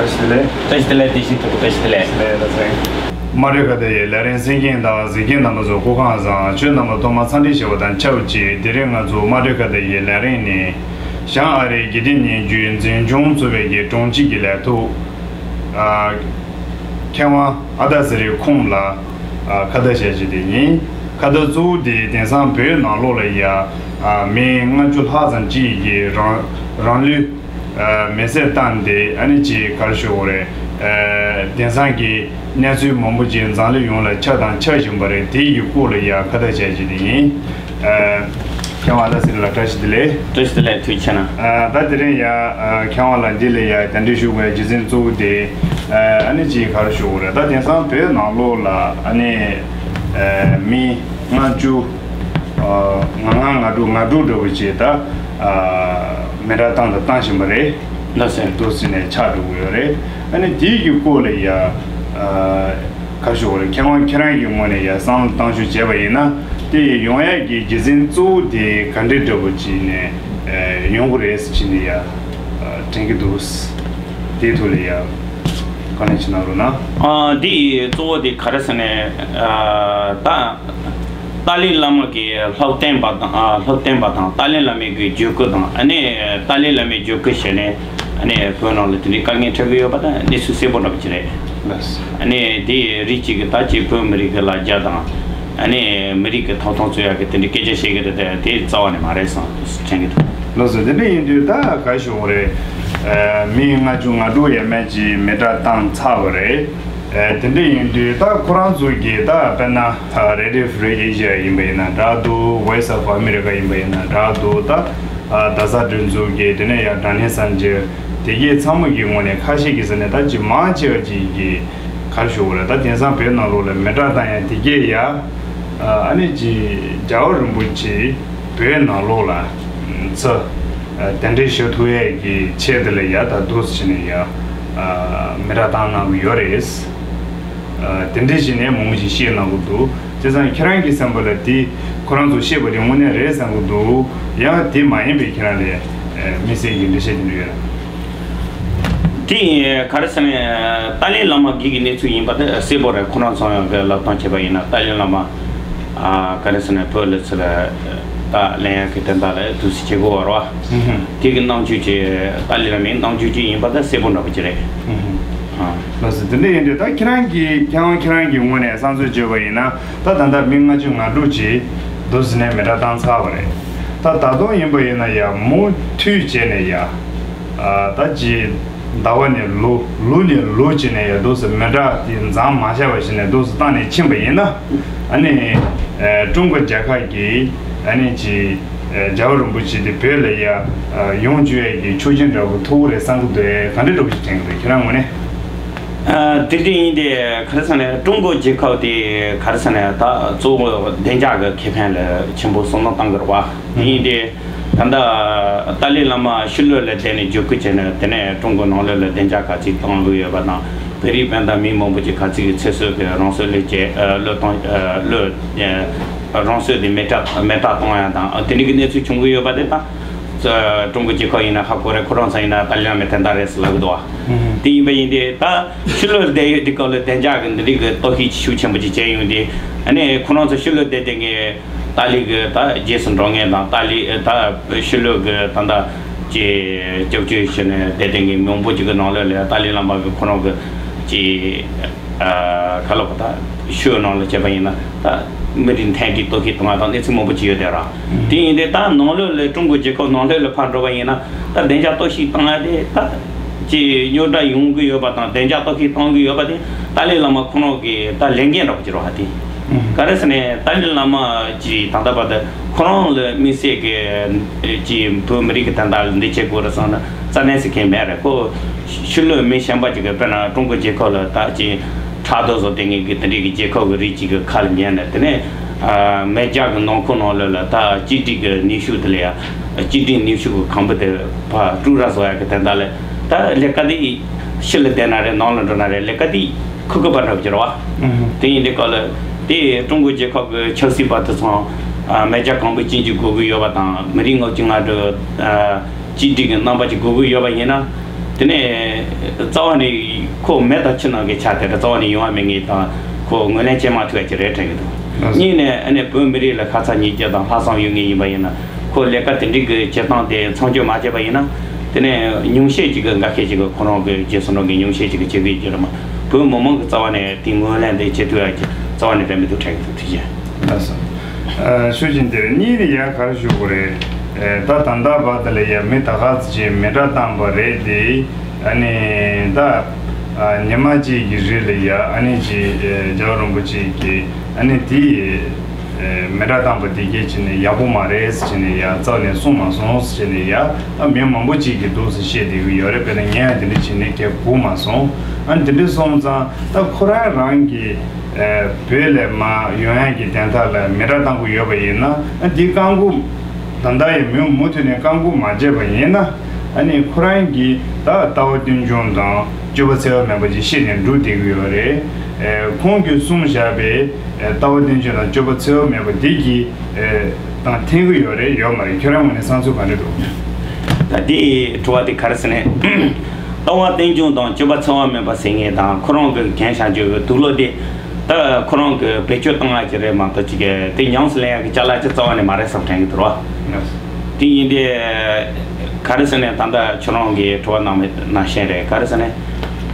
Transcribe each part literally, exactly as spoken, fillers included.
བཀྲ་ཤིས་བདེ་ལེགས། བཀྲ་ཤིས་བདེ་ལེགས། བཀྲ་ཤིས་བདེ་ལེགས། དམངས་ཁྲོད་ཁ་བརྡ་ཡི་ལས་རིམ་གསན་མཁན་དང་གཟིགས་མཁན་རྣམ་པ་ཚོ་སྐུ་ཁམས་བཟང་། ཁྱོད་རྣམ་པ་ཐོག་མར་འཚམས་འདྲི་ཞུ་བ་དང་ཆབས་ཅིག་དེ་རིང་ང་ཚོ་དམངས་ཁྲོད་ཁ་བརྡ་ཡི་ལས་རིམ་ནི། བྱང་ཨ་རིའི་དགེ་ལྡན་སྙན་བརྒྱུད་འཛིན་སྐྱོང་ཚོགས་པའི་གི་དྲུང་ཆེ་གི་ལས་ཐོག་ཨ། མཁས་དབང་ཨ་ཏ་ཟི་རི་ཁོང་ལ་ཨ། ཁ་བརྡ་བྱས་བྱས་དེ་ཡིན། ཁ་བརྡ་གཙོ་བོ་དེ་དེང་སང་བོད་ནང་ལོགས་ལ་ཡ་ཨ། མི་ལྔ་བཅུ་ལྷག་ཙམ་ཅིག་གིས་རང་རང་ལུས་ཨ། མེ་བསྲེགས་བཏང་སྟེ། ཨ་ནི་ཅིག་ག་རེ་ཞུ་དགོས་རེད། ཨ། དེང་སང་གི་གནས་ཚུལ་མང་པོ་ཅིག་འཛམ་གླིང་ཡོངས་ལ་ཁྱབ་དང་ཁྱབ་བཞིན་པ་རེད། དེ་ཡི་སྐོར་ལ་ཡ་ཁ་བརྡ་བྱས་བྱས་དེ་ཡིན། ཨ། མཁས་དབང་ཨ་ཏ་ཟི་རི་ལགས་བཀྲ་ཤིས་བདེ་ལེགས། བཀྲ་ཤིས་བདེ་ལེགས། ཐུགས་རྗེ་ཆེ་གནང་། ཨ། ད་དེ་རིང་ཡ་ཨ། མཁས་དབང་ལགས་འདི་ལ་ཡ་གདན་འདྲེན་ཞུ་དགོས་རྒྱུ་མཚན་གཙོ་བོ་དེ་ཨ། ཨ་ནི་ཅིག་ག་རེ་ཞུ་དགོས་རེད། ད་དེང་སང་བོད་ནང་ལོགས་ལ་ཨ་ནི་ཨ། མི་ལྔ་བཅུ་ཨ། ང་ལྔ་ང་དྲུག་ང་དྲུག་འདྲ་བོ་ཅིག་ད་ཨ། མེ་དྲག་བཏང་དང་བཏང་བཞིན་པ་རེད། ལགས་སོ། འདུག་ཟེར་ནས་ཆགས་འགྲོ་གི་ཡོད་རེད། ཨ་ནི་དེའི་གི་སྐོར་ལ་ཡ་ཨ། ག་རེ་ཞུ་དགོས་རེད། མཁས་དབང་ཁྱེད་རང་གི་ངོས་ནས་ཡ་བསམ་བློ་བཏང་ཞིབ་བྱས་པ་ཡིན་ན། དེ་ཡོང་ཡག་གི་རྒྱུ་མཚན་གཙོ་བོ་དེ་ག་འདྲ་འདྲ་བོ་ཅིག་ནས་ཨ། ཡོང་གི་རེད་ཟེར་ནས་ཡ་ཨ། དྲན་གྱི་འདུག་དེའི་ཐོག་ལ་ཡ་བཀའ་ལན་ཅིག་གནང་རོགས་གནང་། ཨ། འདི་གཙོ་བོ་དེ་ག་རེ་ཟེར་ནས་ཨ། ད་ཏཱ་ལའི་བླ་མ་གི་སློབ་སྟོན་པ་དང་། ཨ། སློབ་སྟོན་པ་དང་ཏཱ་ལའི་བླ་མའི་གི་བརྒྱུད་སྐུལ་དང་། ཨ་ནི་ཏཱ་ལའི་བླ་མའི་བརྒྱུད་སྐུལ་བྱས་ནས། ཨ་ནི་བོད་ནང་ལ་དེ་འདྲའི་དཀའ་ངལ་འཕྲད་ཀྱི་ཡོད་པ་དང་གནས་ཚུལ་གསལ་པོ་འདྲ་པོ་ཅིག་རེད། ལགས། ཨ་ནི་དེ་རིགས་གཅིག་གིས་ད་ཅིག་བོད་མི་རིགས་ཀྱི་ལ་རྒྱ་དང་། ཨ་ནི་མི་རིགས་ཀྱི་ཐོབ་ཐང་རྩོད་ཡག་གི་དེ་འདྲའི་སྐད་ཆ་བཤད་ཀྱི་རེད་དེ། དེ་རྩ་བ་ནས་མ་རེད་བསམ་དྲན་གྱི་འདུག་ལགས་སོ། དེ་འདྲ་ཡིན་དུས་ད་ག་ཞུ་དགོས་རེད། ཨ། མི་ལྔ་བཅུ་ང་དྲུག་ཡས་མས་ཅིག་མེ་དྲག་བཏང་ཚར་བ་རེད། ཨ། དེ་འདྲ་ཡིན་དུས་ད་ཁོ་རང་ཚོ་གིས་ད་དཔེར་ན་ཨ། Radio Free Asia ཡིན་པ་ཡིན་ན་འདྲ་འདུག Voice of America ཡིན་པ་ཡིན་ན་འདྲ་འདུག་ད་ཨ། རྡ་ས་སྒྲོན་འཛུགས་ཀྱི། དེ་ནས་ཡང་དྲ་བརྙན་གསར་འགྱུར་དེ་གའི་ཚང་མ་གི་ངོས་ནས་ཁ་ཤས་ཀྱིས་ཟེར་ནས་ད་ཅིག་མང་ཆེ་བ་ཅིག་གིས་ག་རེ་ཞུ་དགོས་རེད། ད་དེང་སང་བོད་ནང་ལོགས་ལ་མེ་དྲག་བཏང་ཡ་དེ་གས་ཡ་ཨ་ནི་ཅིག་རྒྱལ་བ་རིན་པོ་ཆེ་བོད་ནང་ལོགས་ལ་ཚུར་གདན་འདྲེན་ཞུ་ཐུབ་ཡས་ཀྱི་ཆེད་དུ་ལ་ཡ་ད་འདུག་སེ་བྱས་ནས་ཡ་མེ་དྲག་བཏང་གནང་གི་ཡོད་རེད། དེ་འདྲ་བྱས་ནས་མང་པོ་ཞིག་བཤད་གནང་གི་འདུག་བྱས་ཙང་ཁྱེད་རང་གི་བསམ་པ་ལ་དེ་ཁོ་རང་ཚོ་བཤད་པ་དེ་དངོས་གནས་རེད་བསམ་གི་འདུག་ཡང་དེ་མ་ཡིན་པའི་ཁྱེད་རང་ལ་དམིགས་བསལ་གྱི་འགྲེལ་བཤད་དེ་འདྲ་ཡོད་ན། དེ་ག་རེ་ཟེར་ན། ཏཱ་ལའི་བླ་མ་སྒེར་གྱི་གནས་ཚུལ་ཡིན་པ་དེ་གསལ་པོ་རེད། ཁོ་རང་ཚོ་ཡང་གི་ལབ་སྟངས་བྱས་པ་ཡིན་ན། ཏཱ་ལའི་བླ་མ་ཨ་ག་རེ་ཟེར་ན་བོད་ལ་ཚུར་ད་ལེན་ཡག་གི་དོན་དག་ལ་འདུག་སེ་བྱེད་དགོས་པ་རེད་བ། དེ་གི་རྣམ་འགྱུར་ཅིག་ཏཱ་ལའི་བླ་མའི་རྣམ་འགྱུར་ཅིག་ཡིན་པ་དེ་གསལ་པོ་འདྲ་པོ་ཅིག་རེད། ཨ། ལགས་སོ། དེ་འདྲ་ཡིན་དུས་ད་ཁྱེད་རང་གིས་ཁྱེད་རང་ཁྱེད་རང་གི་ངོས་ནས་བསམ་ཚུལ་བརྗོད་པ་ཡིན་ན། ད་ད་ལྟ་མི་ལྔ་བཅུ་ང་དྲུག་ཅིག་འདུག་སེ་ནས་མེ་དྲག་བཏང་ཚར་བ་རེད། ད་ད་དུང་ཡིན་པ་ཡིན་ན་ཡ་མུ་མཐུད་བྱས་ནས་ཡ་ཨ་ད་ཅིག་ཟླ་བ་ནས་ལོ། ལོ་ནས་ལོ་བྱས་ནས་ཡ་འདུག་སེ་མེ་དྲག་དེ་འཛེམ་མ་བྱས་པ་བྱས་ནས་འདུག་སེ་བཏང་ནས་ཕྱིན་པ་ཡིན་ན། ཨ་ནི་ཨ་ཀྲུང་གོ་རྒྱལ་ཁབ་ཀྱིས་ཨ་ནི་ཅིག་ཨ་རྒྱལ་བ་རིན་པོ་ཆེ་དེ་བོད་ལ་ཡ་ཨ་ཡོང་བཅུག་ཡས་ཀྱི་ཆོག་མཆན་འདྲ་པོ་ཐོབ་ཀྱི་རེད་བསམ་གྱི་འདུག་ག་འདྲ་འདྲ་པོ་ཞིག་དྲན་གྱི་འདུག་ཁྱེད་རང་ངོས་ནས། ཨ་དེ་འདྲ་ཡིན་ཏེ། ག་རེ་ཟེར་ན་ཀྲུང་གོ་རྒྱལ་ཁབ་དེ་ག་རེ་ཟེར་ན་ད་གཙོ་བོ་བདེ་འཇགས་ཀྱི་ཁེ་ཕན་ལ་ཆེན་པོ་བསམ་བློ་བཏང་གི་རེད་བ། དེ་ཡིན་ཏེ། ད་ལྟ་ཏཱ་ལའི་བླ་མ་ཕྱི་ལོགས་ལ་བསྡད་ནས་བརྒྱུད་སྐུལ་བྱས་ནས། དེ་ནས་ཀྲུང་གོ་ནང་ལོགས་ལ་བདེ་འཇགས་ག་ཚོད་གཏོང་གི་ཡོད་པ་དང་། བོད་རིགས་སྤུན་ཟླ་མི་མང་པོ་ཅིག་ག་ཚོད་ཀྱི་ཚེ་སྲོག་གི་རང་སྲོག་བློས་བཅད། ཨ་བློས་གཏོང་། ཨ་བློས། ཨ་རང་སྲོག་དེ་མེ་དྲག་མེ་དྲག་གཏོང་ཡ་དང་། ཨ་དེ་འདྲ་གི་གནས་ཚུལ་བྱུང་གི་ཡོད་པ་དེ་ད་ཀྲུང་གོ་རྒྱལ་ཁབ་ཡིན་ན་ཧ་གོ་རེད། ཁོ་རང་ཚོ་ཡིན་ན་ཏཱ་ལའི་བླ་མའི་དོན་དག་རེད་ཟེར་ལབ་གི་འདུག་བ། དེ་ཡིན་པ་ཡིན་ཏེ། ད་ཕྱི་ལོགས་བསྡད་ཡོད་དུས་སྐབས་ལ་བདེ་འཇགས་ཀྱི་འདི་འདྲའི་གི་གཏོར་བཤིག་ཤུགས་ཆེན་པོ་ཅིག་བྱས་ཡོང་དུས། ཨ་ནི་ཁོ་རང་ཚོ་ཕྱི་ལོགས་བསྡད་དེ་ངས་ཏཱ་ལའི་གི་ད་རྗེས་སུ་འགྲོ་མཁན་དང་། ཏཱ་ལའི་ད་ཕྱི་ལོགས་གི་ད་ལྟ་ཀྱི་སྐྱབས་བཅོལ་བྱས་ནས་བསྡད་དེ་ངས་མང་པོ་ཅིག་གི་ནང་ལོགས་ལ་ཏཱ་ལའི་བླ་མ་གི་ཁོ་རང་གི་ཀྱི་ཨ་ཁ་ལོ་ཁ་ད་ཤོད་ནང་ལ་བྱས་པ་ཡིན་ན། ད་མི་རིགས་མཐུན་སྒྲིལ་གཏོར་བཤིག་གཏོང་བ་དང་གནས་ཚུལ་མང་པོ་ཅིག་ཡོད་དེ་ར། དེ་ཡིན་དུས་ད་ནང་ལོགས་ལ་ཀྲུང་གོ་རྒྱལ་ཁབ་ནང་ལོགས་ལ་ཕར་འགྲོ་བ་ཡིན་ན། ད་བདེ་འཇགས་གཏོར་བཤིག་བཏང་ཡ་དེ་ད་ཅིག་རྙོག་དྲ་ཡོང་གི་ཡོད་པ་དང་། བདེ་འཇགས་གཏོར་བཤིག་གཏོང་གི་ཡོད་པ་དེ་ཏཱ་ལའི་བླ་མ་ཁོ་རང་གི་ད་ལས་འགན་འདྲ་པོ་ཅིག་རེད་བ། དེ་ག་རེ་ཟེར་ན་ཏཱ་ལའི་བླ་མ་ཅིག་ད་ལྟ་བར་དུ་ཁོ་རང་ལ་དམིགས་བསལ་གྱི་ཅིག་བོད་མི་རིགས་ཀྱི་དོན་དག་ལ་འདི་བྱེད་དགོས་རེད་བསམ་ན་རྩ་ནས་ཟེར་མཁན་མེད་རེད། ཁོ་ཕྱི་ལོགས་མི་གཞན་པ་ཅིག་གིས་དཔེར་ན་ཀྲུང་གོ་རྒྱལ་ཁབ་ལ་ད་ཅིག་ཕྲག་དོག་བཟོ་དེ་ངེད་ཀྱི་དེ་འདྲའི་གི་རྒྱལ་ཁབ་ཀྱི་རིགས་ཅིག་གི་ཁ་ལ་ཉན་ནས། དེ་ནས་ཨ་མེ་རྒྱལ་གྱི་ནང་ཁུལ་ནང་ལོགས་ལ་ད་གཅིག་སྒྲིལ་གྱི་ནུས་ཤུགས་དེ་ལ་ཡ། གཅིག་སྒྲིལ་ནུས་ཤུགས་ཀྱི་ཁང་བུ་དེ་ཕར་དཀྲུག་ར་བཟོ་ཡ་གི་དོན་དག་ལ། ད་ལས་ཀ་དེ་ཕྱི་ལ་བསྡད་ན་རེད། ནང་ལ་འགྲོ་ན་རེད། ལས་ཀ་དེ་ཁུག་ཁུག་པ་འདྲ་པོ་ཅིག་རེད་བ། དེ་ཡིན་དུས་སྐབས་ལ་དེ་ཀྲུང་གོ་རྒྱལ་ཁབ་ཀྱི་ཆབ་སྲིད་པ་དེ་ཚོ་ཨ་མེ་རྒྱལ་གང་པོ་ཅན་ཅིག་དགོས་ཀྱི་ཡོད་པ་དང་། མི་རིགས་ལྔ་བཅུ་ང་དྲུག་ཨ་གཅིག་སྒྲིལ་གྱི་རྣམ་པ་ཅིག་དགོས་ཀྱི་ཡོད་པ་ཡིན་ན། དེ་ནས་རྩ་བ་ནས་ཁོ་མེ་དང་ཆུ་ནང་གི་ཆ་དེ་རྩ་བ་ནས་ཡོང་བ་མེད་ངེས་དང་ཁོ་ངོས་ལེན་བྱེད་མ་ཐུབ་པ་ཅིག་རེད་དྲན་གྱི་འདུག་ལགས་སོ། གཉིས་ནས་ཨ་ནི་བོད་མི་རིགས་ལ་ཁ་ཚ་ཉིན་རྒྱུ་དང་ལྷག་བསམ་ཡོད་ངེས་ཡིན་པ་ཡིན་ན་ཁོ་ལས་ཀ་དེ་འདྲའི་གི་བྱེད་སྟངས་དེ་མཚམས་འཇོག་མ་བྱས་པ་ཡིན་ན་དེ་ནས་ཉུང་ཤས་ཅིག་གི་འགའ་ཤས་ཅིག་གི་ཁོ་རང་གི་རྗེས་སུ་འགྲོ་གི་ཉུང་ཤས་ཅིག་གི་བྱེད་ཀྱི་ཡོད་རེད་མ། བོད་མི་མང་གི་རྩ་བ་ནས་དེ་ངོས་ལེན་དེ་བྱེད་ཐུབ་ཡ་ཅིག་རྩ་བ་ནས་རེད་མི་འདུག་དྲན་གྱི་འདུག་ཐུགས་རྗེ་ཆེ། ལགས་སོ། ཨ། ཤུགས་ཆེན་དེ་རེད། གཉིས་ནི་ཡ་ག་རེ་ཞུ་དགོས་རེད། ཨེ། ད་ད་ལྟ་བར་དུ་ལ་ཡ་མི་ད་ག་ཚོད་ཅིག་མེ་སྲེག་བཏང་པ་རེད་དེ། ཨ་ནི་ད་ཨ་ཉི་མ་གཅིག་གི་རིང་ལ་ཡ་ཨ་ནི་ཅིག་ཨེ། རྒྱལ་བ་རིན་པོ་ཆེ་གིས་ཨ་ནི་དེ་ཨེ། མེ་སྲེག་བཏང་པ་དེ་གས་ཅིག་ནི་ཡག་པོ་མ་རེད་ཟེར་ནས་ཡ་རྩ་ནས་གསུངས་མ་སོང་ཟེར་ནས་ཡ། ཨ། མི་མང་པོ་ཅིག་གིས་འདུག་སེ་བཤད་བསྡད་ཀྱི་ཡོད་རེད། དཔེར་ན་ངས་ཡང་དེ་འདྲ་བྱས་ནས་སྐད་གོ་མ་སོང་། ཨ་ནི་དེ་འདྲ་སོང་ཙང་ད་ཁོ་རང་རང་གི་ཨེ། བོད་ལ་མར་ཡོང་ཡག་གི་དོན་དག་ལ་མེ་སྲེག་བཏང་གི་ཡོད་པ་ཡིན་ན། ཨ། འདི་བཀག་འགོག་ད་ལྟ་ཡང་མུ་མུ་མཐུད་ནས་བཀག་འགོག་མ་བྱས་པ་ཡིན་ན། ཨ་ནི་ཁོ་རང་གིས་ད་ལྟ་བ་རྟེན་འབྱུང་དང་སྤྱོད་པ་འཚེ་བ་མེད་པ་ཅིག་བཤད་ནས་འགྲོ་བསྡད་ཀྱི་ཡོད་རེད། ཨེ། ཁོང་གིས་གསུངས་བཞག་པའི་ཨེ། ལྟ་བ་རྟེན་འབྱུང་དང་སྤྱོད་པ་འཚེ་བ་མེད་པ་འདི་གིས་ཨེ། དང་མཐུན་གྱི་ཡོད་རེད་ཡོད་མ་རེད། ཁྱོད་རང་ངོས་ནས་བསམ་ཚུལ་ག་འདྲ་འདུག་ད་འདི་དྲི་བ་དེ་ག་རེ་ཟེར་ནས། ལྟ་བ་རྟེན་འབྱུང་དང་སྤྱོད་པ་འཚེ་བ་མེད་པ་ཟེར་མཁན་དང་ཁོ་རང་གི་རྒན་ཞང་ཆོས་ཀྱི་དུག་ལོག་དེ། ད་ཁོ་རང་གི་བེད་སྤྱོད་བཏང་ཡག་ཅིག་རེད་མ་གཏོགས་ཅིག་གི་དེ་ཉམས་སུ་ལེན་ཡག་གི་ཅ་ལག་ཅིག་རྩ་བ་ནས་མ་རེད་བསམ་དྲན་གྱི་འདུག་རོ། དེ་ཡིན་དེ། ག་རེ་ཟེར་ནས་ད་ལྟ་ཁྱོད་རང་གིས་དྲི་བ་གནང་བའི་ནང་བཞིན་རེད། ག་རེ་ཟེར་ནས།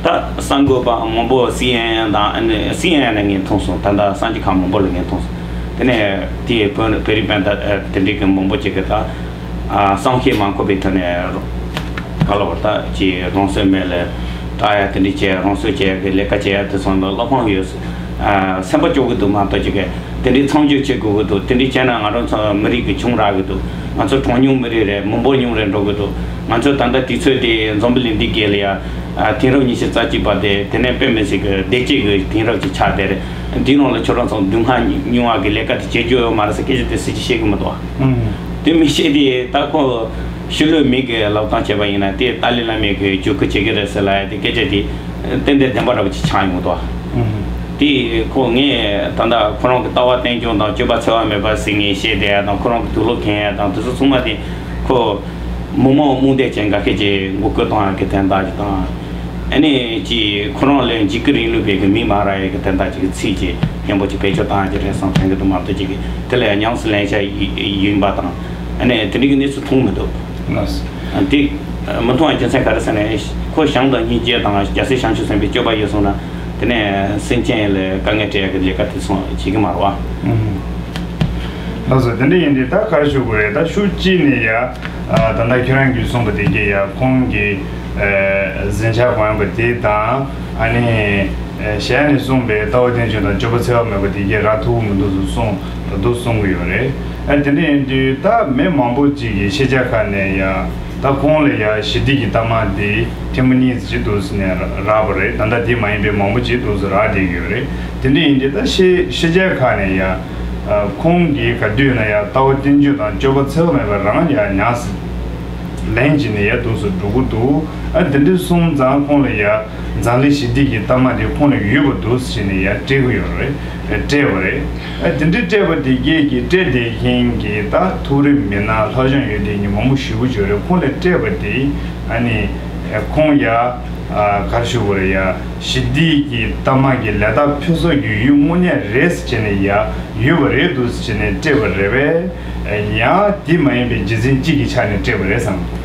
ད་གསར་འགོད་པ་མང་པོ་སི་ཨེན་ཨེན་དང་ཨ་ནི་སི་ཨེན་ཨེན་ནས་ངས་མཐོང་སོང་། ད་ལྟ་གསར་འགྱུར་ཁང་མང་པོ་ལ་ངས་མཐོང་སོང་། དེ་ནས་དེའི་བོད་བོད་རིགས་སྤུན་ཟླ་ཨ། དེ་འདྲའི་གི་མང་པོ་ཅིག་གིས་ད་ཨ། བསམ་ཤེས་མ་འཁོར་བའི་ཐོག་ནས་ག་ལ་བར་ད་ཅིག་རང་སྲོག་མེད་ལ་བཏང་ཡ་དེ་འདྲའི་བྱས། རང་སྲོག་བཅད་ཡ་གི་ལས་ཀ་བྱེད་ཡ་དེ་ཚོ་ལ་བློ་ཕམ་ཡོད། ཨ། སེམས་པ་སྐྱོ་གི་འདུག་མ་གཏོགས་ཅིག་གིས་དེ་འདྲའི་མཚམས་འཇོག་བྱེད་དགོས་ཀྱི་འདུག་དེ་འདྲའི་བྱས་ན་ང་རང་ཚོ་མི་རིགས་ཀྱི་ཆུང་རག་གི་འདུག་ང་ཚོ་གྲངས་ཉུང་མི་རིགས་རེད། མི་འབོར་ཉུང་རེད་འགྲོ་གི་འདུག་ང་ཚོ་ད་ལྟ་དུས་ཚོད་དེ་འཛམ་བུ་གླིང་འདི་རྒྱལ་ལ་ཡ། ཨ། དེང་རབས་ཉི་ཤུ་རྩ་གཅིག་པ་དེ་དེ་ནས་དཔེ་མི་སྲིད་ཀྱི་བདེ་སྐྱིད་ཀྱི་དེང་རབས་ཅིག་ཆགས་བསྡད་རེད། འདིའི་ནང་ལ་ཁྱོད་རང་ཚོ་སྡུག་བསྔལ་མྱོང་བ་གི་ལས་ཀ་དེ་བྱེད་རྒྱུ་ཡོད་མ་རེད་ཟེར་སྐད་ཆ་དེ་སྲིད་ཀྱི་བཤད་གི་མི་འདུག་ཨ། དེ་མི་བཤད་དེ་ད་ཁོ་ཕྱི་ལོགས་མི་གི་ལབ་སྟངས་བྱས་པ་ཡིན་ན་དེ་ཏཱ་ལའི་བླ་མས་གི་བརྒྱུད་སྐུལ་བྱེད་ཀྱི་རེད་ཟེར་ལབ་ཡ་དེ་སྐད་ཆ་དེ་ཏན་ཏན་བདེན་པ་འདྲ་པོ་ཅིག་ཆགས་ཡོང་གི་འདུག་ཨ། དེ་ཁོ་ངས་ད་ལྟ་ཁོ་རང་གི་ལྟ་བ་རྟེན་འབྱུང་དང་སྤྱོད་པ་འཚེ་བ་མེད་པ་ཟེར་ངས་བཤད་བསྡད་ཡ་དང་ཁོ་རང་གི་དུག་ལོག་འཐེན་ཡ་དང་དེ་ཚོ་ཚང་མ་དེ་ཁོ་མི་མང་རྨོངས་དད་ཅན་འགའ་ཤས་ཀྱིས་མགོ་སྐོར་གཏོང་ཡ་གི་དོན་དག་ཅིག་དང་། ཨ་ནི་ཅིག་ཁོ་རང་ལས་འཇིགས་སྐུལ་རིང་ལུགས་པའི་གི་མི་མ་ར་ཡ་གི་དོན་དག་ཅིག་གི་ཚིག་ཅིག་སྙན་པོ་ཅིག་བེད་སྤྱོད་བཏང་ཡ་ཅིག་རེད་བསམ་དྲན་གི་འདུག་མ་གཏོགས་ཅིག་གི་དེ་ལ་ཡང་ཉམས་སུ་ལེན་བྱ་ཡིན་པ་དང་ཨ་ནི་དེ་འདྲའི་གི་གནས་ཚུལ་མཐོང་མི་འདུག་ལགས་སོ། དེ་མི་མཐོང་བའི་རྒྱུ་མཚན་ག་རེ་ཟེར་ན་ཁོ་ཞང་དང་སྙིང་རྗེ་དང་རྒྱལ་སྲས་བྱང་ཆུབ་སེམས་དཔའི་སྤྱོད་པ་ཡོད་སོང་ན་དེ་ནས་སེམས་ཅན་ལ་དཀའ་ངལ་སྤྲད་ཡ་གི་ལས་ཀ་དེ་ཚོ་བྱེད་གི་མ་རེད་བ། ལགས་སོ། དེ་འདྲ་ཡིན་དུས་ད་ག་རེ་ཞུ་དགོས་རེད། ད་ཤུགས་གཅིག་ནས་ཡ། ཨ། ད་ལྟ་ཁྱོད་རང་གིས་གསུངས་པ་དེ་གས་ཡ་ཁོང་གི་ཨ། འཛིན་བྱ་གོ་ཡོང་པ་དེ་དང་ཨ་ནི་ཨ། གཞན་ནས་གསུངས་པའི་ལྟ་བ་རྟེན་འབྱུང་དང་སྤྱོད་པ་འཚེ་བ་མེད་པ་དེ་གས་རག་ཐུབ་ཀྱི་མི་འདུག་ཟེར་གསུངས་ད་དུང་གསུང་གི་ཡོད་རེད། ཨ། དེ་འདྲ་ཡིན་དུས་ད་མི་མང་པོ་ཅིག་གིས་ཤེས་བྱ་ཁག་ནས་ཡ། ད་ཁོང་ལ་ཡ་ཞི་བདེ་གི་གཏའ་མ་དེ་ཐེངས་མ་གཉིས་ཅིག་འདུག་ཟེར་ནས་རག་པ་རེད། ད་ལྟ་དེ་མ་ཡིན་པའི་མང་པོ་ཅིག་འདུག་ཟེར་རག་བསྡད་ཀྱི་ཡོད་རེད། དེ་འདྲ་ཡིན་དུས་ད་ཤེས་ཤེས་བྱ་ཁག་ནས་ཡ། ཨ། ཁོང་གིས་ག་དུས་ན་ཡ་ལྟ་བ་རྟེན་འབྱུང་དང་སྤྱོད་པ་འཚེ་བ་མེད་པ་རང་ཡ་ཉམས་སུ་ལེན་བྱས་ནས་ཡ་འདུག་སེ་འགྲོ་གི་འདུག་ཨ། དེ་འདྲ་སོང་ཙང་ཁོང་ལ་ཡ་འཛམ་གླིང་ཞི་བདེ་གི་གཏའ་མ་དེ་ཁོང་ལ་ཡོད་པ་འདུག་ཟེར་ནས་ཡ་སྤྲད་གི་ཡོད་རེད། སྤྲད་པ་རེད། ཨ། དེ་འདྲ་སྤྲད་པ་དེ་གས་ཀྱིས་སྤྲད་བསྡད་མཁན་གྱི་ད་མཐོ་རིམ་མི་སྣ་ལྷག་བྱང་ཡོད་བསྡད་མཁན་མང་པོ་ཞེ་པོ་ཅིག་ཡོད་རེད། ཁོང་ལ་སྤྲད་པ་དེ་ཨ་ནི་ཁོང་ཡ། ཨ། ག་རེ་ཞུ་དགོས་རེད་ཡ། ཞི་བདེ་གི་གཏའ་མ་གི་ལས་རྟགས་ཕུན་ཚོགས་ཀྱི་ཡུལ་དངོས་གནས་རེད་ཟེར་བྱས་ནས་ཡ་ཡོད་པ་རེད་འདུག་ཟེར་བྱས་ནས་སྤྲད་པ་རེད་པས། ཡང་དེ་མ་ཡིན་པའི་རྒྱུ་མཚན་གཅིག་གི་ཆ་ནས་སྤྲད་པ་རེད་བསམ་གི་འདུག་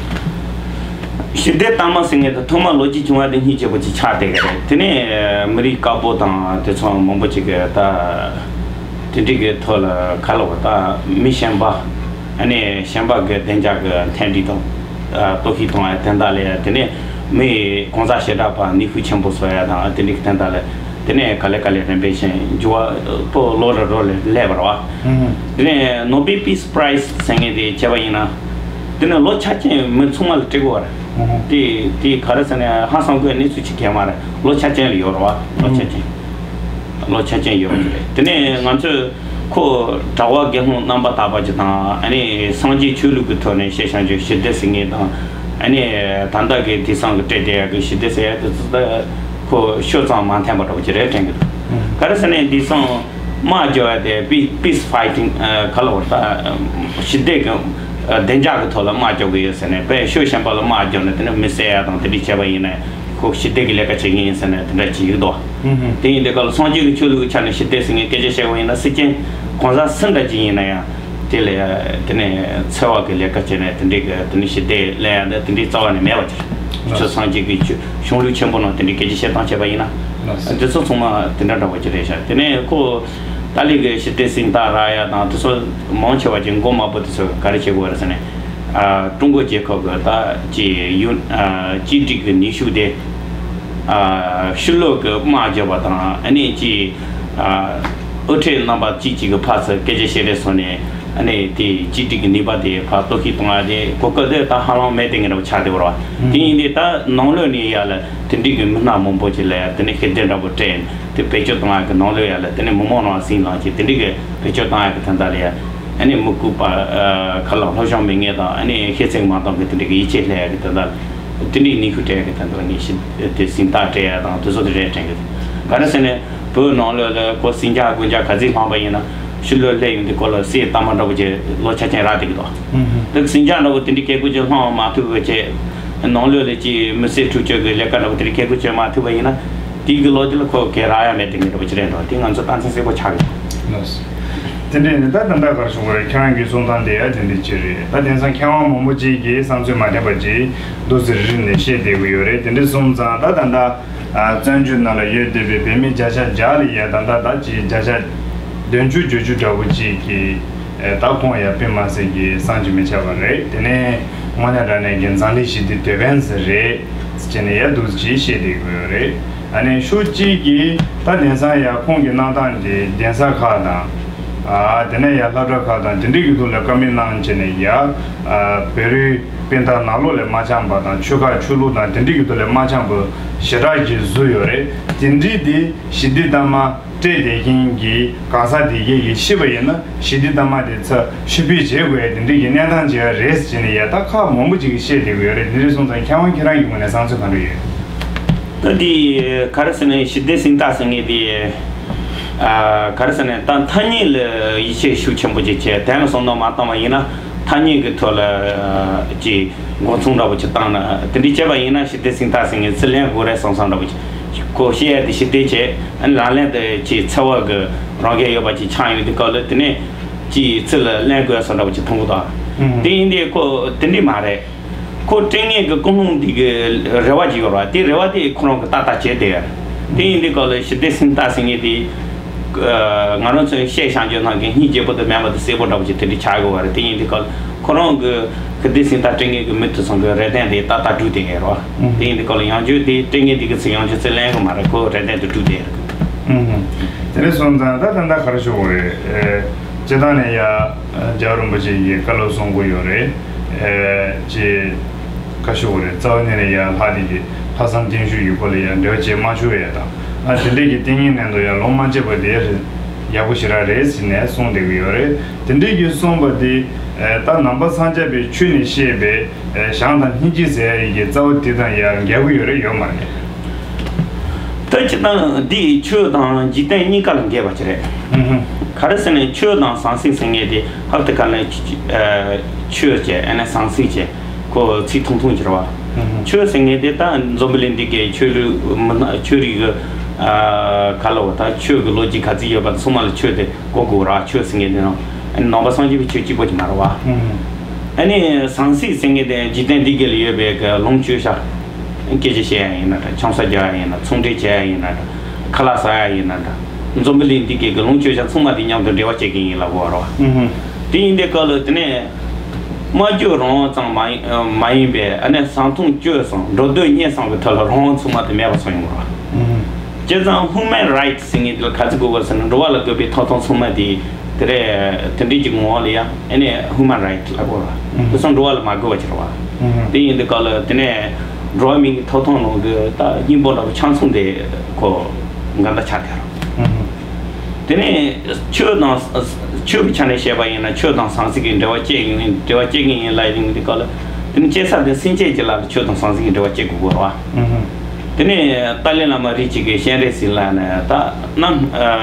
ཞི་བདེ་གཏའ་མ་ཟེར་མཁན་དེ་ཐོག་མར་ལོ་རྒྱུས་བྱུང་བ་དེ་སྙིང་རྗེ་པོ་ཅིག་ཆགས་བསྡད་ཀྱི་རེད། དེ་ནས་མི་རིགས་དཀར་པོ་དང་དེ་ཚོ་མང་པོ་ཅིག་གིས་ད་དེ་འདྲའི་གི་ཐོག་ལ་ག་ལབ་དགོས། ད་མི་གཞན་པ་ཨ་ནི་གཞན་པ་གི་བདེ་འཇགས་ཀྱི་མཐུན་སྒྲིལ་དང་གཏོར་བཤིག་གཏོང་བའི་དོན་དག་ལ་ཡ། དེ་ནས་མི་གང་ཟག་བྱེ་བྲག་པ་ནུས་ཤུགས་ཆེན་པོ་བཟོ་ཡ་དང་དེ་འདྲའི་གི་དོན་དག་ལ། དེ་ནས་ག་ལེ་ག་ལེ་རིམ་པས་བཞིན་འགྱུར་བ་པོ་ལོ་རེ་རེ་ལ་སླེབས་པ་རེད་བ། ཨུ་ཧུ། དེ་ནས་ནོ་བེལ་པིས་པ་རའི་སི་ཟེར་མཁན་དེ་བྱས་པ་ཡིན་ན། དེ་ནས་ལོ་ཆ་རྐྱེན་མི་ཚང་མ་ལ་སྤྲད་དགོས་པ་རེད། ཨུ་ཧུ། དེ་དེ་ག་རེ་ཟེར་ན་ཧ་སང་དགོས་གནས་ཚུལ་ཅིག་གས་མ་རེད། ལོ་ཆ་རྐྱེན་ལ་ཡོད་རེད་བ། ལོ་ཆ་རྐྱེན། ལོ་ཆ་རྐྱེན་ཡོད་པ་རེད། དེ་ནས་ང་ཚོས་ཁོ་གྲྭ་པ་དགེ་སློང་རྣམ་པར་དག་པ་ཅིག་དང་ཨ་ནི་སངས་རྒྱས་ཆོས་ལུགས་ཀྱི་ཐོག་ནས་བཤད་བྱང་ཆུབ་ཞི་བདེ་ཟེར་མཁན་དང་ཨ་ནི་ད་ལྟ་གི་དེང་སང་གི་སྤྲད་བསྡད་ཡག་གི་ཞི་བདེ་ཟེར་ཡག་དེ་ཚོ་ད་ཁོ་ཤོད་ཙམ་མ་འཐེན་པ་འདྲ་པོ་ཅིག་རེད་དྲན་གི་འདུག་ཨུ། ག་རེ་ཟེར་ན་དེང་སང་དམག་རྒྱག་ཡ་དེ་པི་པིས་ཕའི་ཊིང་ག་ལབ་དགོས་རེད། ད་ཞི་བདེ་གི་ བདེ་འཇགས་ཀྱི་ཐོག་ལ་དམག་རྒྱག་གི་ཡོད་ཟེར་ནས་དཔེ་ཤོད་གཞན་པ་ལ་དམག་རྒྱག་ནས་དེ་ནས་མི་བསད་ཡ་དང་དེ་འདྲ་བྱས་པ་ཡིན་ན་ཁོ་ཞི་བདེ་གི་ལས་ཀ་བྱེད་ཀྱི་ཡིན་ཟེར་ནས་དེ་འདྲ་བྱེད་ཀྱི་འདུག་དེ་ཡིན་དུས་སྐབས་ལ་སངས་རྒྱས་ཀྱི་ཆོས་ལུགས་ཀྱི་ཆ་ནས་ཞི་བདེ་ཟེར་མཁན་སྐད་ཆ་བཤད་པ་ཡིན་ན་སྲིད་ཅན་གང་ཟག་སུ་འདྲ་ཅིག་ཡིན་ན་ཡང་དེ་ལ་དེ་ནས་འཚེ་བ་གི་ལས་ཀ་བྱས་ནས་དེ་འདྲའི་གི་དེ་ནས་ཞི་བདེ་ལེན་ཡ་འདི་དེ་འདྲའི་རྩ་བ་ནས་མེད་པ་ཅིག་རེད། ཆོས་སངས་རྒྱས་ཀྱི་ཆོས་གཞུང་ལུགས་ཆེན་པོ་ནང་དེ་འདྲའི་སྐད་ཆ་བཤད་སྟངས་བྱས་པ་ཡིན་ན་འདི་ཚོ་ཚང་མ་དེ་འདྲ་འདྲ་བོ་ཅིག་རེད་ཤག་དེ་ནས་ཁོ་ཏཱ་ལའི་གི་ཞི་བདེ་གཟེངས་རྟགས་རག་ཡ་དང་དེ་ཚོ་མང་ཆེ་བ་ཅིག་མགོ་དམར་པོ་དེ་ཚོ་ག་རེ་བྱེད་དགོས་རེད་ཟེར་ནས། ཀྲུང་གོ་རྒྱལ་ཁབ་ཀྱི་ད་ཅི་ཡུན་གཅིག་སྒྲིལ་གྱི་ནུས་ཤུགས་དེ་ཕྱི་ལོགས་ཀྱི་དམག་རྒྱག་པ་དང་ཨ་ནི་ཅི་དབུ་ཁྲིད་རྣམ་པ་གཅིག་གཅིག་གི་ཕར་ཚུར་སྐད་ཆ་བཤད་རེས་སོང་ནས་ཨ་ནི་དེ་གཅིག་སྒྲིལ་གྱི་ནུས་པ་དེ་ཕར་གཏོར་བཤིག་གཏོང་ཡ་དེ་གོ་སྐབས་དེ་ད་ཧ་ལམ་མེད་དེ་ངེས་འདྲ་བོ་ཆགས་བསྡད་པ་རེད་བ། དེ་ཡིན་དུས་ད་ནང་ལོགས་ནས་ཡ་ལ་དེ་འགྲིག་གི་མི་སྣ་མང་པོ་ཅིག་ལ་ཡ་དེ་ནས་ཤེས་ལྡན་འདྲ་པོ་སྤྲད་དེ་བེད་སྤྱོད་གཏོང་ཡ་གི་ནང་ལོགས་ཡ་ལ་དེ་ནས་མི་མང་རང་ཟིང་ལངས་ཀྱི་དེ་འགྲིག་གི་བེད་སྤྱོད་གཏོང་ཡ་གི་དོན་དག་ལ་ཡ། ཨ་ནི་མི་བཀུག་པ་ཁ་ལག་སློབ་སྦྱོང་མེད་མཁན་དང་ཨ་ནི་ཤེས་ཚད་མ་འདང་གི་དེ་འདྲ་གི་ཡིད་ཆེས་སླེབས་ཡ་གི་དོན་དག་དེ་འདྲའི་ནུས་ཤུགས་སྤྲད་ཡ་གི་དོན་དག་ངས་ཤི་དེ་གཟེངས་རྟགས་སྤྲད་ཡ་དང་དེ་ཚོ་དེ་རེད་དྲན་གི། ག་རེ་ཟེར་ནས་བོད་ནང་ལོགས་ལ་ཁོ་ཟིང་ཆ་རྒོད་ཆ་ག་ཚོད་སློང་པ་ཡིན་ན་ཕྱི་ལོགས་སླེབས་ཡོང་དུས་ཁོ་ལ་གསེར་གཏའ་མ་འདྲ་པོ་ཅིག་ལོ་ཆ་ཅན་རག་བསྡད་ཀྱི་འདུག་དེ་ཟིང་ཆ་འདྲ་པོ་དེ་འདྲའི་སྐད་ཆ་ཅིག་སློང་མ་ཐུབ་པ་བྱས་ནང་ལོགས་ལ་ཅིག་མི་བསད་འཁྲུག་རྩོད་ཀྱི་ལས་ཀ་འདྲ་པོ་དེ་འདྲའི་སྐད་ཆ་ཅིག་མ་ཐུབ་པ་ཡིན་ན། དེའི་གི་ལོ་དེ་ལ་ཁོ་ག་རེ་ཡང་མེད་དེ་ངེས་འདྲ་པོ་ཅིག་རེད་འདུག་དེ་ང་ཚོ་རྟགས་མཚན་གསལ་པོ་ཆགས་ཡོད། ལགས་སོ། དེ་འདྲ་ཡིན་ན་ད་ད་ལྟ་ག་རེ་བྱུང་བ་རེད། ཁྱེད་རང་གི་གསུང་སྟངས་དེ་ཡང་དེ་འདྲ་ཅིག་རེད། ད་དེང་སང་མཁས་དབང་མང་པོ་ཅིག་གིས་བསམ་ཚུལ་མ་མཐུན་པ་ཅིག་འདུག་ཟེར་རེ་རེ་ནས་བཤད་བསྡད་ཀྱི་ཡོད་རེད། དེ་འདྲ་སོང་ཙང་ད་ད་ལྟ་བཙན་བྱོལ་ནང་ལ་ཡོད་བསྡད་པའི་བོད་མི་བརྒྱ་ཆ་བརྒྱ་ལ་ཡ་ད་ལྟ་ད་ཅིག་བརྒྱ་ཆ་བདུན་ཅུ་བརྒྱད་ཅུ་འདྲ་པོ་ཅིག་གིས་ད་ཁོང་ཡ་དཔེ་མ་སྲིད་ཀྱི་བསམ་གྱིས་མི་ཁྱབ་པ་རེད། དེ་ནས་དངོས་གནས་དྲང་གནས་ཀྱི་འཛམ་གླིང་ཞི་བདེའི་དེད་དཔོན་ཟེར་རེད་ཟེར་ནས་ཡ་འདུག་ཅིག་བཤད་བསྡད་ཀྱི་ཡོད་རེད། ཨ་ནི་ཤུགས་གཅིག་གིས་ད་དེང་སང་ཡ་ཁོང་གི་གནང་སྟངས་དེ་གདན་ས་ཁག་དང་། ཨ་དེ་ནས་ཡ་སློབ་གྲྭ་ཁག་དང་དེ་འདྲ་གི་ཐོག་ལ་བཀའ་མོལ་གནང་བྱས་ནས་ཡ་ཨ་བོད་རིགས་སྤུན་ཟླ་ནང་ལོགས་ལ་མ་འཆམ་པ་དང་ཆོལ་ཁ་ཆོས་ལུགས་དང་དེ་འདྲ་གི་ཐོག་ལ་མ་འཆམ་པ་ཞེ་དྲག་ཅིག་བཟོས་ཡོད་རེད། དེ་འདྲའི་དེ་ཞི་བདེ་གཏའ་མ་སྤྲད་བསྡད་མཁན་གྱི་གང་ཟག་དེ་གས་ཀྱིས་ཤེས་པ་ཡིན་ན་ཞི་བདེ་གཏའ་མ་དེ་ཚ་ཕྱིར་འབུད་བྱེད་དགོས་ཡ་དེ་འདྲ་གི་གནས་སྟངས་ཅིག་རེད་ཟེར་ནས་ཡ་ད་ཁག་མང་པོ་ཅིག་གིས་བཤད་བསྡད་ཀྱི་ཡོད་རེད། དེ་འདྲ་སོང་ཙང་མཁས་དབང་ཁྱེད་རང་གི་ངོས་ནས་བསམ་ཚུལ་ག་འདྲ་ཡོད། ད་འདི་ག་རེ་ཟེར་ན་ཞི་བདེ་གཟེངས་རྟགས་ཟེར་མཁན་དེ་ཨ་ག་རེ་ཟེར་ན་ད་ཐ་སྙད་ལ་ཡིད་ཆེས་ཤུགས་ཆེན་པོ་ཅིག་བྱས་དོན་ལ་བསམ་བློ་མ་བཏང་བ་ཡིན་ན་ཐ་སྙད་ཀྱི་ཐོག་ལ་ཅིག་མགོ་མཚུངས་འདྲ་པོ་ཅིག་བཏང་ན་དེ་འདྲ་བྱས་པ་ཡིན་ན་ཞི་བདེ་གཟེངས་རྟགས་ཟེར་མཁན་ཚུར་ལེན་དགོས་རེད་བསམ་བསམ་འདྲ་པོ་ཅིག་ཁོ་བཤད་ཡ་དེ་ཞི་བདེ་བྱས་ཨ་ནི་ལག་ལེན་དུ་ཅིག་འཚེ་བ་གི་རང་འགན་ཡོད་པ་ཅིག་ཆགས་ཡོང་དུས་སྐབས་ལ་དེ་ནས་ཅིག་ཚུར་ལ་ལེན་དགོས་བསམ་འདྲ་པོ་ཅིག་མཐོང་གི་འདུག་དེ་ཡིན་དུས་ཁོ་དེ་འདྲ་མ་རེད། ཁོ་སྤྲད་མཁན་གྱི་ཀུན་སློང་འདི་གི་རེ་བ་ཅིག་ཡོད་རེད་བ། དེ་རེ་བ་དེ་ཁོ་རང་གིས་ཏག་ཏག་བྱས་བསྡད་ཡོད་རེད། དེ་ཡིན་དུས་སྐབས་ལ་ཞི་བདེ་གཟེངས་རྟགས་ཟེར་མཁན་དེ་ང་རང་ཚོའི་བཤད་བཞག་རྒྱུ་ནང་གི་སྙིང་རྗེ་པོ་དང་དམན་པ་དང་གསལ་པོ་འདྲ་པོ་ཅིག་དེ་འདྲ་ཆགས་ཀྱི་ཡོད་རེད། དེ་ཡིན་དུས་སྐབས་ཁོ་རང་གི་ཞི་བདེ་གཟེངས་རྟགས་སྤྲད་མཁན་གྱི་མི་དེ་ཚོ་གི་རེ་འདུན་དེ་ཏག་ཏག་འགྲུབ་བསྡད་ཡོད་རེད་བ། དེ་ཡིན་དུས་སྐབས་ལ་ཡང་བསྐྱར་དེ་སྤྲད་མཁན་དེ་གིས་ཚུར་ཡང་བསྐྱར་ཚུར་ལེན་གི་མ་རེད། ཁོ་རེ་འདུན་དེ་འགྲུབ་བསྡད་ཡོད་རེད། དེ་འདྲ་སོང་ཙང་ད་ད་ལྟ་ག་རེ་ཞུ་དགོས་རེད། སྤྱིར་བཏང་ནས་ཡ། རྒྱལ་བ་རིན་པོ་ཆེ་གིས་བཀའ་སློབ་གསུང་གི་ཡོད་རེད། ཨེ། ཅེས། བཀའ་ཞུ་དགོས་རེད། རྩ་བ་ཉིད་ནས་ཡ་ལྷག་དེ་གི་ལྷག་བསམ་རྟེན་ཞུ་ཡི་སྐོར་ལ་ཡ་འབྲེལ་བ་བྱེད་མ་ཆོག་ཡ་དང་། ཨ་དེ་འདྲས་ཀྱི་ཏིང་ངེ་འཛིན་དུ་ཡ་ལོང་མ་བྱེད་པ་དེ་ཡག་པོ་ཞེ་དྲག་རེད་ཟེར་ནས་གསུངས་བསྡད་ཀྱི་ཡོད་རེད། དེ་འདྲས་ཀྱི་གསུངས་པ་དེ་ཨེ་ད་ནང་པ་སངས་རྒྱས་པའི་ཆོས་ནས་བཤད་པའི་ཨེ་བྱམས་དང་སྙིང་རྗེ་ཟེར་ཡ་གི་རྩ་བ་དེ་དང་ཡ་འགལ་གྱི་ཡོད་རེད་ཡོད་མ་རེད། ད་སྤྱིར་བཏང་འདི་ཆོས་དང་འཇིག་རྟེན་གཉིས་ཀ་ལ་འགལ་བ་ཅིག་རེད། ཧུམ་ཧུམ། ག་རེ་ཟེར་ན་ཆོས་དང་ཟང་ཟིང་ཟེར་མཁན་དེ་ཧབ་ཏེ་ག་ལ་ཆོས་བྱས་ཨ་ནི་ཟང་ཟིང་བྱས་ཁོ་ཚིག་ཐུང་ཐུང་ཅིག་རེད་བ། ཧུམ་ཧུམ། ཆོས་ཟེར་མཁན་དེ་ད་འཛམ་བུ་གླིང་འདི་གའི་ཆོས་ལུགས་མི་སྣ་ཆོས་རིག་གི་ག་ལ་བ་ད་ཆོས་ཀྱི་ལོ་རྒྱུས་ག་ཚོད་ཡོད་པ་ཚང་མ་ལ་ཆོས་དེ་གོ་དགོས་ར། ཆོས་ཟེར་མཁན་དེ་ནང་ནང་པ་སངས་རྒྱས་པའི་ཆོས་གཅིག་པོ་ཅིག་མ་རེད་བ། ཧུམ་ཧུམ། ཨ་ནི་ཟང་ཟིང་ཟེར་མཁན་དེ་འཇིག་རྟེན་འདི་ག་ལ་ཡོད་པའི་གི་ལོངས་སྤྱོད་བྱ། སྐད་ཆ་བཤད་ཡ་ཡིན་ན་འདྲ། ཆང་ས་རྒྱག་ཡ་ཡིན་ན་འདྲ། ཚོང་འབྲེལ་བྱེད་ཡ་ཡིན་ན་འདྲ། ཁ་ལག་ཟ་ཡ་ཡིན་ན་འདྲ། འཛམ་བུ་གླིང་འདི་གའི་གི་ལོངས་སྤྱོད་བྱ་ཚང་མ་དེ་མཉམ་དུ་འབྲེལ་བ་བྱེད་ཀྱི་ཡིན་ལབ་དགོས་རེད་བ། ཨུ་ཧུ། དེ་ཡིན་དུས་སྐབས་ལ་དེ་ནས་སྨྲ་བརྗོད་རང་དབང་ཙམ་མ་ཡིན་མ་ཡིན་པའི་ཨ་ནི་ཟ་འཐུང་སྤྱོད་གསུམ་འགྲོ་སྡོད་གཉིས་གསུམ་གི་ཐོག་ལ་རང་དབང་ཚང་མ་དེ་མེད་པ་སོང་ཡོང་གི་རེད་བ། ཨུ་ཧུ། བྱས་ཙང་ཧིའུ་མན་རའིཊ་སི་ཟེར་མཁན་དེ་ལ་ག་ཚོད་དགོས་པ་ཟེར་ན་འགྲོ་བ་ལ་དགོས་པའི་ཐོབ་ཐང་ཚང་མ་དེ། དེ་རེད། དེ་འདྲའི་གི་ངོ་བོ་ལ་ཡང་ཨ་ནི་ཧིའུ་མན་རའིཊ་ལབ་དགོས་རེད། དེ་སོང་འགྲོ་བ་ལ་མ་དགོས་པ་ཅིག་རེད་བ། དེ་ཡིན་དུས་སྐབས་ལ་དེ་ནས་འགྲོ་བ་མིའི་ཐོབ་ཐང་ནང་གི་ད་སྙིང་པོ་འདྲ་པོ་ཆ་ཚང་དེ་ཁོ་འགལ་ཟླ་ཆགས་བསྡད་རེད། དེ་ནས་ཆོས་དང་ཆོས་ཀྱི་ཆ་ནས་བཤད་པ་ཡིན་ན་ཆོས་དང་ཟང་ཟིང་གི་འབྲེལ་བ་བཅད་ཡིན་འབྲེལ་བ་བཅད་ཀྱི་ཡིན་ལབ་ཡོང་དུས་སྐབས་ལ་དེ་ནས་བཅད་ས་དེ་སེམས་ཅན་གྱི་ལ་ཆོས་དང་ཟང་ཟིང་གི་འབྲེལ་བ་བཅད་དགོས་དགོས་རེད་བ། དེ་ནས་ཏཱ་ལའི་བླ་མ་རིགས་གཅིག་གི་སྤྱན་རས་གཟིགས་ལབ་ནས་ད་ནམ་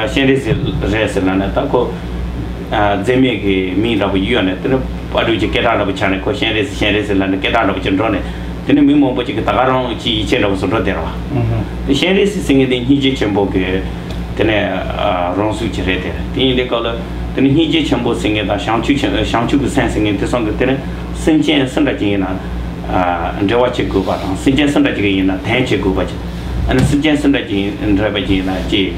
སྤྱན་རས་གཟིགས་རེད་ཟེར་ལབ་ནས་ད་ཁོ་མཛེས་མའི་གི་མིང་འདྲ་པོ་གཡོགས་ནས་དེ་ནས་ དཔལ་སྤྲུལ་གྱི་སྐད་གྲགས་འདྲ་པོ་ཆགས་ནས་ཁོ་སྤྱན་རས་གཟིགས་སྤྱན་རས་གཟིགས་ལབ་ནས་སྐད་གྲགས་འདྲ་པོ་ཅིག་འགྲོ་ནས། དེ་ནས་མི་མང་པོ་ཅིག་གིས་ད་ག་རང་ཅིག་ཡིད་ཆེས་འདྲ་པོ་བཟོ་འགྲོ་བསྡད་རོགས། དེ་སྤྱན་རས་གཟིགས་ཟེར་མཁན་དེ་སྙིང་རྗེ་ཆེན་པོ་གི་དེ་ནས་རང་གཟུགས་ཅིག་རེད་དེ། དེ་ཡིན་དུས་སྐབས་ལ་དེ་ནས་སྙིང་རྗེ་ཆེན་པོ་ཟེར་མཁན་དང་བྱང་ཆུབ་ཆེན་བྱང་ཆུབ་ཀྱི་སེམས་ཟེར་མཁན་དེ་ཚོ་གི་དེ་ནས་སེམས་ཅན་སུ་འདྲ་ཅིག་ཡིན་ན་འབྲེལ་བ་བྱེད་དགོས་པ་དང་། སེམས་ཅན་སུ་འདྲ་ཅིག་ཡིན་ན་དན་བྱེད་དགོས་པ་ཅིག་ཨ་ནི་སེམས་ཅན་སུ་འདྲ་ཅིག་འདྲ་པ་ཅིག་ཡིན་ན་ཅིག་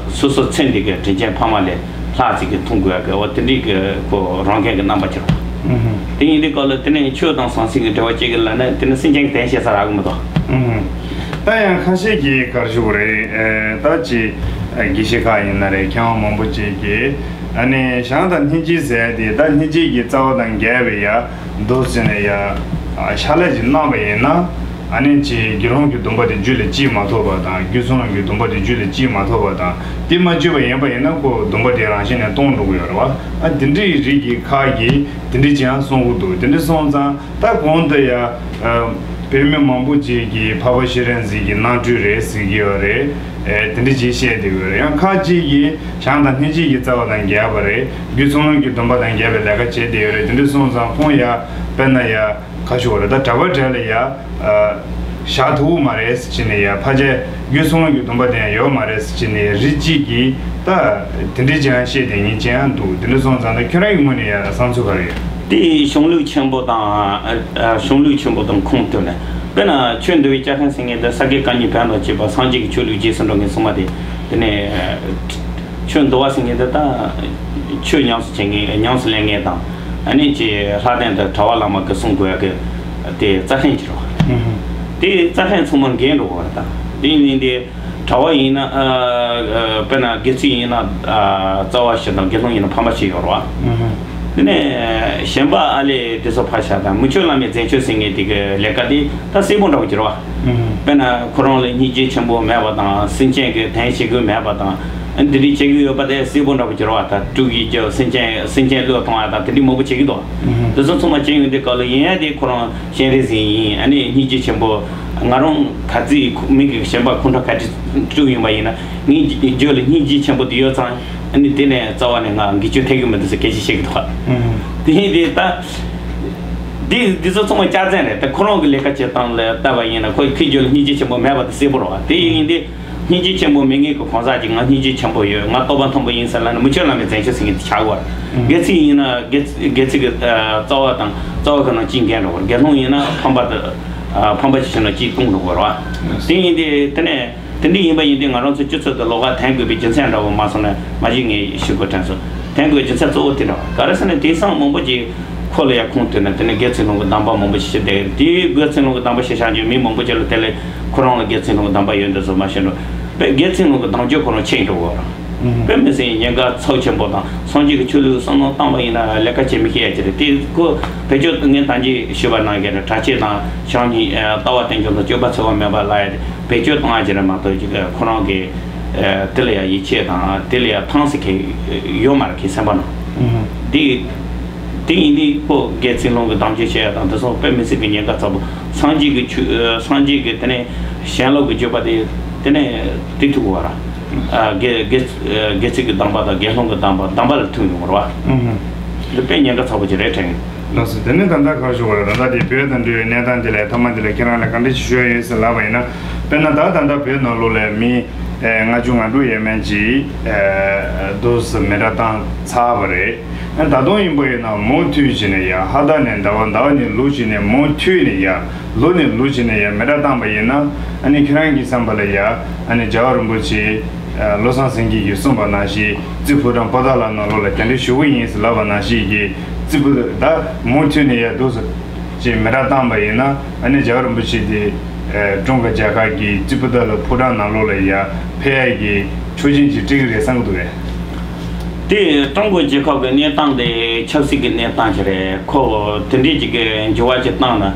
སོ་སོ་ཚེ་འདི་གི་དྲིན་ཅན་ཕ་མ་ལས་ལྷག་ཅིག་གི་མཐོང་དགོས་ཡག་གི་འོ་དེ་འདྲའི་གི་ཁོ་རང་འགན་གི་རྣམ་པ་ཅིག་རེད། དེ་ཡིན་དུས་སྐབས་ལ་དེ་ནས་ཆོས་དང་ཟང་ཟིང་གི་འབྲེལ་བ་བཅད་གི་ལ་ནི་དེ་ནི་སེམས་ཅན་གྱི་དོན་བྱེད་ས་རག་གི་མི་འདུག་ད་ཡང་ཁ་ཤས་ཀྱིས་ག་རེ་ཞུ་གི་རེད། ད་ཅི་དགེ་བཤེས་ཁག་ཡིན་ན་རེད། མཁས་དབང་མང་པོ་ཅིག་གིས་ཨ་ནི་བྱང་དང་སྙིང་རྗེ་ཟེར་ཡ་དེ་ད་སྙིང་རྗེ་གི་རྩ་བ་དང་འགལ་བའི་ཡ་འདུག་ཟེར་ནས་ཡ་ཕྱག་ལས་ཅིག་གནང་བ་ཡིན་ན། ཨ་ནི་ཅིག་དགེ་སློང་གི་སྡོམ་པ་དེ་རྒྱུད་ལ་སྐྱེས་མ་ཐུབ་པ་དང་། རྒྱུད་ཚོགས་རྣམས་ཀྱི་སྡོམ་པ་དེ་རྒྱུད་ལ་སྐྱེས་མ་ཐུབ་པ་དང་། དེ་མ་བཅོས་པ་ཡིན་པ་ཡིན་ན་ཁོ་སྡོམ་པ་དེ་རང་བཞིན་ནས་སྟོང་འགྲོ་གི་ཡོད་རེད་བ། ཨ་དེ་འདྲའི་རིགས་ཀྱི་ཁག་གིས་དེ་འདྲའི་ཅིག་ཡང་གསུང་གི་འདུག་དེ་འདྲ་སོང་ཙང་ད་གོང་དུ་ཡ་བོད་མི་མང་པོ་ཅིག་གིས་འཕགས་པ་ཤེས་རབ་འཛིན་གྱི་རྣམ་སྤྲུལ་རེད་ཟེར་གྱི་ཡོད་རེད། དེ་འདྲ་ཅིག་བཤད་བསྡད་ཡོད་རེད། ཡང་ཁག་ཅིག་གིས་བྱང་དང་སྙིང་རྗེ་གི་རྩ་བ་དང་འགལ་བ་རེད། རྒྱུད་ཚོགས་རྣམས་ཀྱི་སྡོམ་པ་དང་འགལ་བའི་ལས་ཀ་བྱས་བསྡད་ཡོད་རེད། དེ་འདྲ་སོང་ཙང་ཁོང་ཡ་དཔེར་ན་ཡ། ག་ཞུ་བ་རེད། ད་གྲྭ་པ་གྲས་ལ་ཡ། བཞག་ཐུབ་ཀྱི་མ་རེད་ཟེར་བྱས་ནས་ཡ། ཕལ་ཆེར་རྒྱུད་ཚོགས་རྣམས་ཀྱི་སྡོམ་པ་དེ་ཡང་ཡོད་མ་རེད་ཟེར་བྱས་ནས་རིགས་གཅིག་གིས་ད་དེ་འདྲའི་ཅིག་ཡང་བཤད་བསྡད་མཁན་ཅིག་ཡང་འདུག་དེ་འདྲ་སོང་ཙང་ད་ཁྱོད་རང་གི་ངོས་ནས་ཡ་བསམ་ཚུལ་ག་རེ་ཡོད། དེ་གཞུང་ལུགས་ཆེན་པོ་དང་། ཨ། གཞུང་ལུགས་ཆེན་པོ་དང་ཁུངས་བསྟུན་ནས། དཔེར་ན་ཆོས་འདུལ་བའི་སྐྱག་ཤིང་ཟེར་མཁན་དེ་ས་དགེ་བཀའ་རྙིང་བོན་དང་བཅས་པ་སངས་རྒྱས་ཀྱི་ཆོས་ལུགས་རྗེས་སུ་འགྲོ་མཁན་སྲུང་མ་དེ། དེ་ནས་ཆོས་འདུལ་བ་ཟེར་མཁན་དེ་ད་ཆོས་ཉམས་སུ་བྱེད་མཁན། ཉམས་སུ་ལེན་མཁན་དང་། ཨ་ནི་ཅིག་ལྷ་ལྡན་དང་གྲྭ་པ་བླ་མ་གིས་གསུང་དགོས་ཡག་གི་དེ་རྩ་ཕྲན་ཅིག་རེད་བ། དེ་རྩ་ཕྲན་ཚང་མ་འགལ་འགྲོ་གི་རེད། ད་དེ་ཡིན་དེ་གྲྭ་པ་ཡིན་ན། ཨ། ཨ། དཔེར་ན་དགེ་ཚུལ་ཡིན་ན། ཨ། རྩ་བ་བཞི་དང་། དགེ་སློང་ཡིན་ན་ཕམ་པ་བཞི་ཡོད་རེད་བ། དེ་ནས་གཞན་པ་ཨ་ལས་དེ་ཚོ་ཕར་བཞག་དང་། མི་མཆོག་བླ་མའི་མཚན་མཆོག་ཟེར་མཁན་དེ་གི་ལས་ཀ་དེ་ད་གསལ་པོ་འདྲ་པོ་ཅིག་རེད་བ། དཔེར་ན་ཁོ་རང་ལ་སྙིང་རྗེ་ཆེན་པོ་མེད་པ་དང་། སེམས་ཅན་གྱི་དོན་བྱེད་དགོས་མེད་པ་དང་། ཨ། འདི་འདྲའི་བྱེད་ཀྱི་ཡོད་པ་དེ་གསལ་པོ་འདྲ་པོ་ཅིག་རེད་བ། ད་དཀྲུག་གི་རྒྱུ། སེམས་ཅན། སེམས་ཅན་བློས་གཏོང་བ་དང་དེ་འདྲའི་མང་པོ་བྱེད་ཀྱི་འདུག་དེ་ཚོ་ཚང་མ་བྱེད་ཡོང་དུས་སྐབས་ལ་ཡིན་ཡ་དེ་ཁོ་རང་སྤྱན་རས་གཟིགས་ཡིན། ཨ་ནི་སྙིང་རྗེ་ཆེན་པོ། ང་རང་ག་ཚོད་མི་གི་གཞན་པ་ཁོང་ཁྲོ་ག་ཚོད་དཀྲུག་ཡོང་པ་ཡིན་ན། ངའི་རྒྱུད་ལ་སྙིང་རྗེ་ཆེན་པོ་དེ་ཡོད་ཙང་། ཨ་ནི་དེ་ནས་རྩ་བ་ནས་ང་འགུལ་སྐྱོད་ཐེབས་ཀྱི་མི་འདུག་ཟེར་སྐད་ཆ་བཤད་ཀྱི་འདུག་དེ་ཡིན་དེ་ད། འདི་འདི་ཚོ་ཚང་མ་སྐྱག་རྫུན་རེད། ད་ཁོ་རང་གི་ལས་ཀ་བྱེད་སྟངས་ལ་བལྟས་པ་ཡིན་ན་ཁོ་ཁོའི་རྒྱུད་ལ་སྙིང་རྗེ་ཆེན་པོ་མེད་པ་དེ་གསལ་པོ་རེད་བ། དེ་ཡིན་དེ། སྙིང་རྗེ་ཆེན་པོ་མེད་མཁན་གྱི་གང་ཟག་ཅིག་ང་སྙིང་རྗེ་ཆེན་པོ་ཡོད། ང་རྟོགས་པ་མཐོན་པོ་ཡིན་ཟེར་ལབ་ན་མི་མཆོག་བླ་མའི་མཚན་མཆོག་ཟེར་མཁན་དེ་ཆགས་དགོས་རེད། དགེ་ཚུལ་ཡིན་ན་དགེ་དགེ་ཚུལ་གྱི་རྩ་བ་དང་རྩ་བ་གི་ནང་གཅིག་འགལ་འགྲོ་གི་རེད། དགེ་སློང་ཡིན་ན་ཕམ་པ་དང་། ཕམ་པ་ཅིག་བྱས་ན་གཅིག་སྟོང་འགྲོ་གི་རེད་བ། དེ་ཡིན་དེ་དེ་ནས། དེ་འདྲ་ཡིན་པ་ཡིན་དུས་ང་རང་ཚོ་སྤྱི་ཚོགས་དེ་ལོགས་ཀ་འཐེན་དགོས་པའི་རྒྱུ་མཚན་འདྲ་བོ་མ་སོང་ན་མ་གཞི་ངས་ཞུ་དགོས་དྲན་སོང་། འཐེན་དགོས་རྒྱུ་མཚན་གཙོ་བོ་དེ་འདྲ་བ་ག་རེ་ཟེར་ན། དེང་སང་མང་པོ་ཅིག་ཁོ་ལ་ཡ་ཁུངས་བསྟན་ནས་དེ་ནས་དགེ་ཚུལ་སློང་གི་གདམས་པ་མང་པོ་ཞིག་བྱས་ཏེ། དེའི་དགེ་ཚུལ་སློང་གི་གདམས་པ་ཞིག་བཞག་རྒྱུ་མི་མང་པོ་ཅིག་ལ་དེ་ལས་ཁོ་རང་ལ་དགེ་ཚུལ་སློང་གི་གདམས་པ་ཡོད་འདུག་ཟེར་མ་ཤེས་འགྲོ། དཔེ་དགེ་ཚུལ་སློང་གི་གདམས་ཀྱི་ཁོ་རང་ཆད་འགྲོ་གི་རེད། དཔེ་མི་སྲིད་ཉེན་ཁ་ཚབས་ཆེན་པོ་དང་། སངས་རྒྱས་ཀྱི་ཆོས་ལུགས་བསམ་བློ་བཏང་བ་ཡིན་ན་ལས་ཀ་བྱེད་མི་ཤེས་ཡ་ཅིག་རེད། དེ་ཁོ་བེད་སྤྱོད་ངས་ད་གིན་ཞུས་པ་ནང་བཞིན་རེད། གྲྭ་ཆས་དང་བྱམས་སྙིང་། ལྟ་བ་རྟེན་འབྱུང་དང་སྤྱོད་པ་འཚེ་བ་མེད་པ་ལབ་ཡ་དེ། བེད་སྤྱོད་བཏང་ཡ་ཅིག་རེད་མ་གཏོགས་ཅིག་ཁོ་རང་གི་དེ་ལ་ཡ་ཡིད་ཆེས་དང་དེ་ལ་ཡ་ཐང་ཟེར་མཁན་ཡོད་མ་རེད། ཁོའི་སེམས་པ་ནང་། དེ་དེ་ཡིན་དུས་ཁོ་དགེ་ཚུལ་སློང་གི་གདམས་ཀྱི་བྱེད་ཡ་དང་དེ་ཚོ་དཔེ་མི་སྲིད་ཀྱི་ཉེན་ཁ་ཚ་པོ། སངས་རྒྱས་ཀྱི་ཆོས། སངས་རྒྱས་ཀྱི་དེ་ནས་ཞལ་སློབ་ཀྱི་སྤྱོད་པ་དེ་དེ་ནས་དེ་ཐུག་གི་རེད། དགེ་དགེ་དགེ་ཚུལ་གྱི་གདམས་པ་དང་དགེ་སློང་གི་གདམས་པ། གདམས་པ་ལ་ཐུག་ཡོང་གི་རེད་བ། འདི་དཔེ་ཉེན་ཁ་ཚ་པོ་ཅིག་རེད་དྲན། ལགས་སོ། དེ་ནས་ད་ལྟ་ག་རེ་ཞུ་དགོས་རེད། ད་ལྟ་དེ་བོད་དང་འབྲེལ་བའི་གནས་སྟངས་དེ་ལ་ཐ་མ་འདི་ལ་ཁྱེད་རང་ལ་ག་འདྲ་ཞིག་ཞུ་ཡ་ཡིན་ཟེར་ལབ་པ་ཡིན་ན། དཔེར་ན་ད་ད་ལྟ་བོད་ནང་ལོགས་ལ་མི་ལྔ་བཅུ་ང་དྲུག་ཡས་མས་ཅིག་འདུག་སེ་མེ་དགྲ་བཏང་ཚར་བ་རེད། ད་དུང་ཡིན་པ་ཡིན་ན་མུ་མཐུད་བྱས་ནས་ཡ། ཕྱི་ཟླ་ནས་ཟླ་བ། ཟླ་བ་ནས་ལོ་བྱས་ནས་མུ་མཐུད་ནས་ཡ། ལོ་ནས་ལོ་བྱས་ནས་ཡ་མེ་དགྲ་བཏང་པ་ཡིན་ན། ཨ་ནི་ཁྱེད་རང་གི་བསམ་པ་ལ་ཡ། ཨ་ནི་རྒྱལ་བ་རིན་པོ་ཆེ་བློ་བཟང་སེང་གེ་གིས་གསུངས་པ་ནང་བཞིན་རྩེ་ཕོ་བྲང་པོ་ཏཱ་ལ་ནང་ལོགས་ལ་གདན་འདྲེན་ཞུ་གི་ཡིན་ཟེར་ལབ་པ་ནང་བཞིན་གྱི་རྩེ་ཕོ། ད་མུ་མཐུད་ནས་ཡ་འདུག་སེ་ཅིག་མེ་དགྲ་བཏང་པ་ཡིན་ན། ཨ་ནི་རྒྱལ་བ་རིན་པོ་ཆེ་དེ་ཀྲུང་གོ་རྒྱལ་ཁབ་ཀྱི་རྩེ་ཕོ་ཏཱ་ལ་ཕོ་བྲང་ནང་ལོགས་ལ་ཡ་ཕེབས་ཡ་གི་ཆོག་མཆན་ཅིག་སྤྲད་ཀྱི་རེད་བསམ་གྱི་འདུག་གས། དེ་ཀྲུང་གོ་རྒྱལ་ཁབ་ཀྱི་གནས་སྟངས་དེ་ཆབ་སྲིད་ཀྱི་གནས་སྟངས་ཅིག་རེད། ཁོ་དེ་འདྲའི་ཅིག་གི་འགྱུར་བ་ཅིག་བཏང་ན།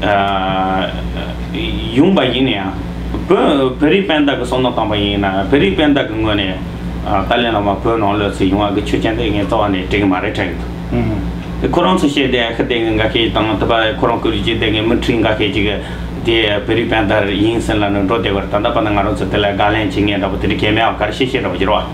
ཨ། ཡོང་པ་ཡིན་ན་ཡང་། བོད་བོད་རིགས་སྤུན་ཟླ་གི་བསམ་བློ་བཏང་པ་ཡིན་ན། བོད་རིགས་སྤུན་ཟླ་གི་ངོས་ནས། ཨ། ཏཱ་ལའི་བླ་མ་བོད་ནང་ལོགས་སུ་ཡོང་བ་གི་ཆོག་མཆན་དེ་ངས་རྩ་བ་ནས་སྤྲད་ཀྱི་མ་རེད་དྲན་གྱི་འདུག་དེ་ཁོ་རང་ཚོ་བཤད་དེ་ཁ་གཏད་ངན་འགའ་ཤས་དང་། དེ་པ་ཁོ་རང་བཀུར་སྟི་བྱེད་མཁན་མི་ཁྲི་འགའ་ཤས་ཅིག་དེ་བོད་རིགས་སྤུན་ཟླ་ཡིན་ཟེར་ལབ་ནས་འགྲོ་བསྡད་པ་རེད། ད་ལྟ་བར་དུ་ང་རང་ཚོ་དེ་ལ་དགག་ལན་བྱེད་མཁན་འདྲ་པོ་དེ་འདྲ་གང་མེད་པ་ག་རེ་བཤད་བཤད་འདྲ་པོ་ཅིག་རེད་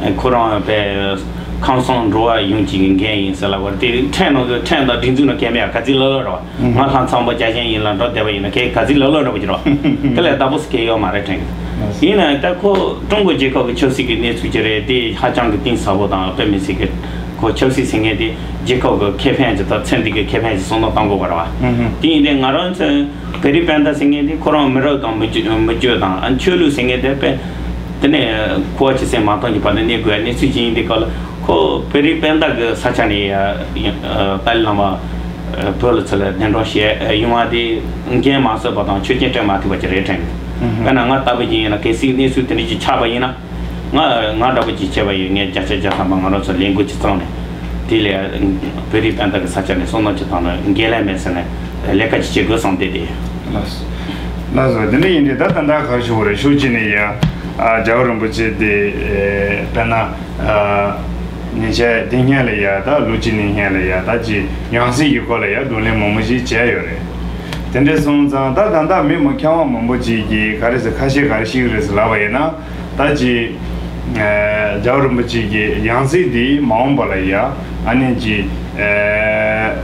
བ། ཁོ་རང་དཔེ་ ཁམས་གསུམ་འགྲོ་བ་ཡོངས་ཀྱི་འགན་ཡིན་ཟེར་ལབ་པ་རེད། དེ་ཕྲན་ནང་གི་ཕྲན་དང་སྒྲིག་འཛུགས་ནང་གལ་མེད་ཡ། ག་ཚོད་ལབ་ལབ་རེད་བ། ང་ལྷ་ཚངས་པ་རྒྱལ་ཞེན་ཡིན་ལབ་འགྲོ་བསྡད་པ་ཡིན་ན་གལ་ག་ཚོད་ལབ་ལབ་འགྲོ་བ་ཅིག་རེད་བ། དེ་ལས་བདག་པོ་སུ་གལ་ཡོད་མ་རེད་དྲན་གི། ཡིན་ན་ད་ཁོ་ཀྲུང་གོ་རྒྱལ་ཁབ་ཀྱི་ཆབ་སྲིད་ཀྱི་གནས་ཚུལ་ཅིག་རེད། དེ་ཧ་ཅང་གི་གཏིང་ཟབ་པོ་དང་དཔེ་མི་སྲིད་ཀྱི། ཁོ་ཆབ་སྲིད་ཟེར་མཁན་དེ་རྒྱལ་ཁབ་ཀྱི་ཁེ་ཕན་ཅིག་དང་ཚན་རིག་གི་ཁེ་ཕན་ཅིག་བསམ་བློ་གཏོང་དགོས་པ་རེད་བ། དེ་ཡིན་དུས་ང་རང་ཚོ་བེ་རི་པན་ད་ཟེར་མཁན་དེ་ཁོ་རང་མི་རབས་དང་མི་རྒྱུད་མི་རྒྱུད་དང་ཨ་ཆོས་ལུགས་ཟེར་མཁན་དེ་དཔེ། དེ་ནས་ཁོ་བ་ཅི་སེམས་མ་གཏོང་གི་བར་ནས་གནས་དགོས་གནས་ཚུལ་ཅིག་ཡིན་དུས་སྐབས་ལ་ཁོ་བེ་རི་པན་ད་གི་ས་ཆ་ནས་ཡ་ཡ་ཏཱ་ལའི་བླ་མ་བོད་ལ་ཚུར་ལ་གདན་དྲངས་བྱས་ཡོང་བ་དེ་འགན་མ་གསོས་པ་དང་ཆོས་ཁྲིམས་སྤྲད་མ་ཐུབ་པ་ཅིག་རེད་དྲན། དཔེར་ན་ང་ལྟ་བུ་ཅིག་ཡིན་ན་གལ་སྲིད་གནས་ཚུལ་དེ་འདྲ་ཅིག་ཆགས་པ་ཡིན་ན། ང་ང་འདྲ་པོ་ཅིག་བྱས་པ་ཡིན། ངས་བརྒྱ་ཆ་བརྒྱ་ཐམ་པ་ང་རང་ཚོ་ལས་འགུལ་ཅིག་བརྩམས་ནས་དེ་ལས་བོད་རིགས་དཔལ་འབྱོར་གྱི་ས་ཆ་ནས་བསམ་བློ་ཅིག་བཏང་ན་འགན་ལེན་མེད་ཟེར་ནས་ལས་ཀ་ཅིག་བྱེད་དགོས་བསམ་བསྡད་དེ། ལགས་སོ། ལགས་སོ། དེ་འདྲ་ཡིན་དུས་ད་ད་ལྟ་ག་རེ་ཞུ་དགོས་རེད། ཤུགས་ཅིག་ནས་ཡ་ཨ་རྒྱལ་བ་རིན་པོ་ཆེ་དེ་དཔེར་ན་ཨ་ཉིན་ཤས་དེ་སྔོན་ལ་ཡ་ད་ལོ་གཅིག་ནས་སྔོན་ལ་ཡ་ད་ཅིག་ཡང་སྲིད་ཀྱི་སྐོར་ལ་ཡ་བགྲོ་གླེང་མང་པོ་ཞིག་བྱས་ཡོད་རེད། དེ་འདྲ་སོང་ཙང་ད་ད་ལྟ་མི་མང་མཁས་དབང་མང་པོ་ཅིག་གིས་ག་རེ་ཟེར་ཁ་ཤས་ག་རེ་ཞིག་རེད་ཟེར་ལབ་པ་ཡིན་ན། ད་ཅི། ཨ་རྒྱལ་བ་རིན་པོ་ཆེ་གི་ཡང་སྲིད་འདི་མ་འོངས་པ་ལ་ཡ་ཨ་ནི་ཅི། ཨ་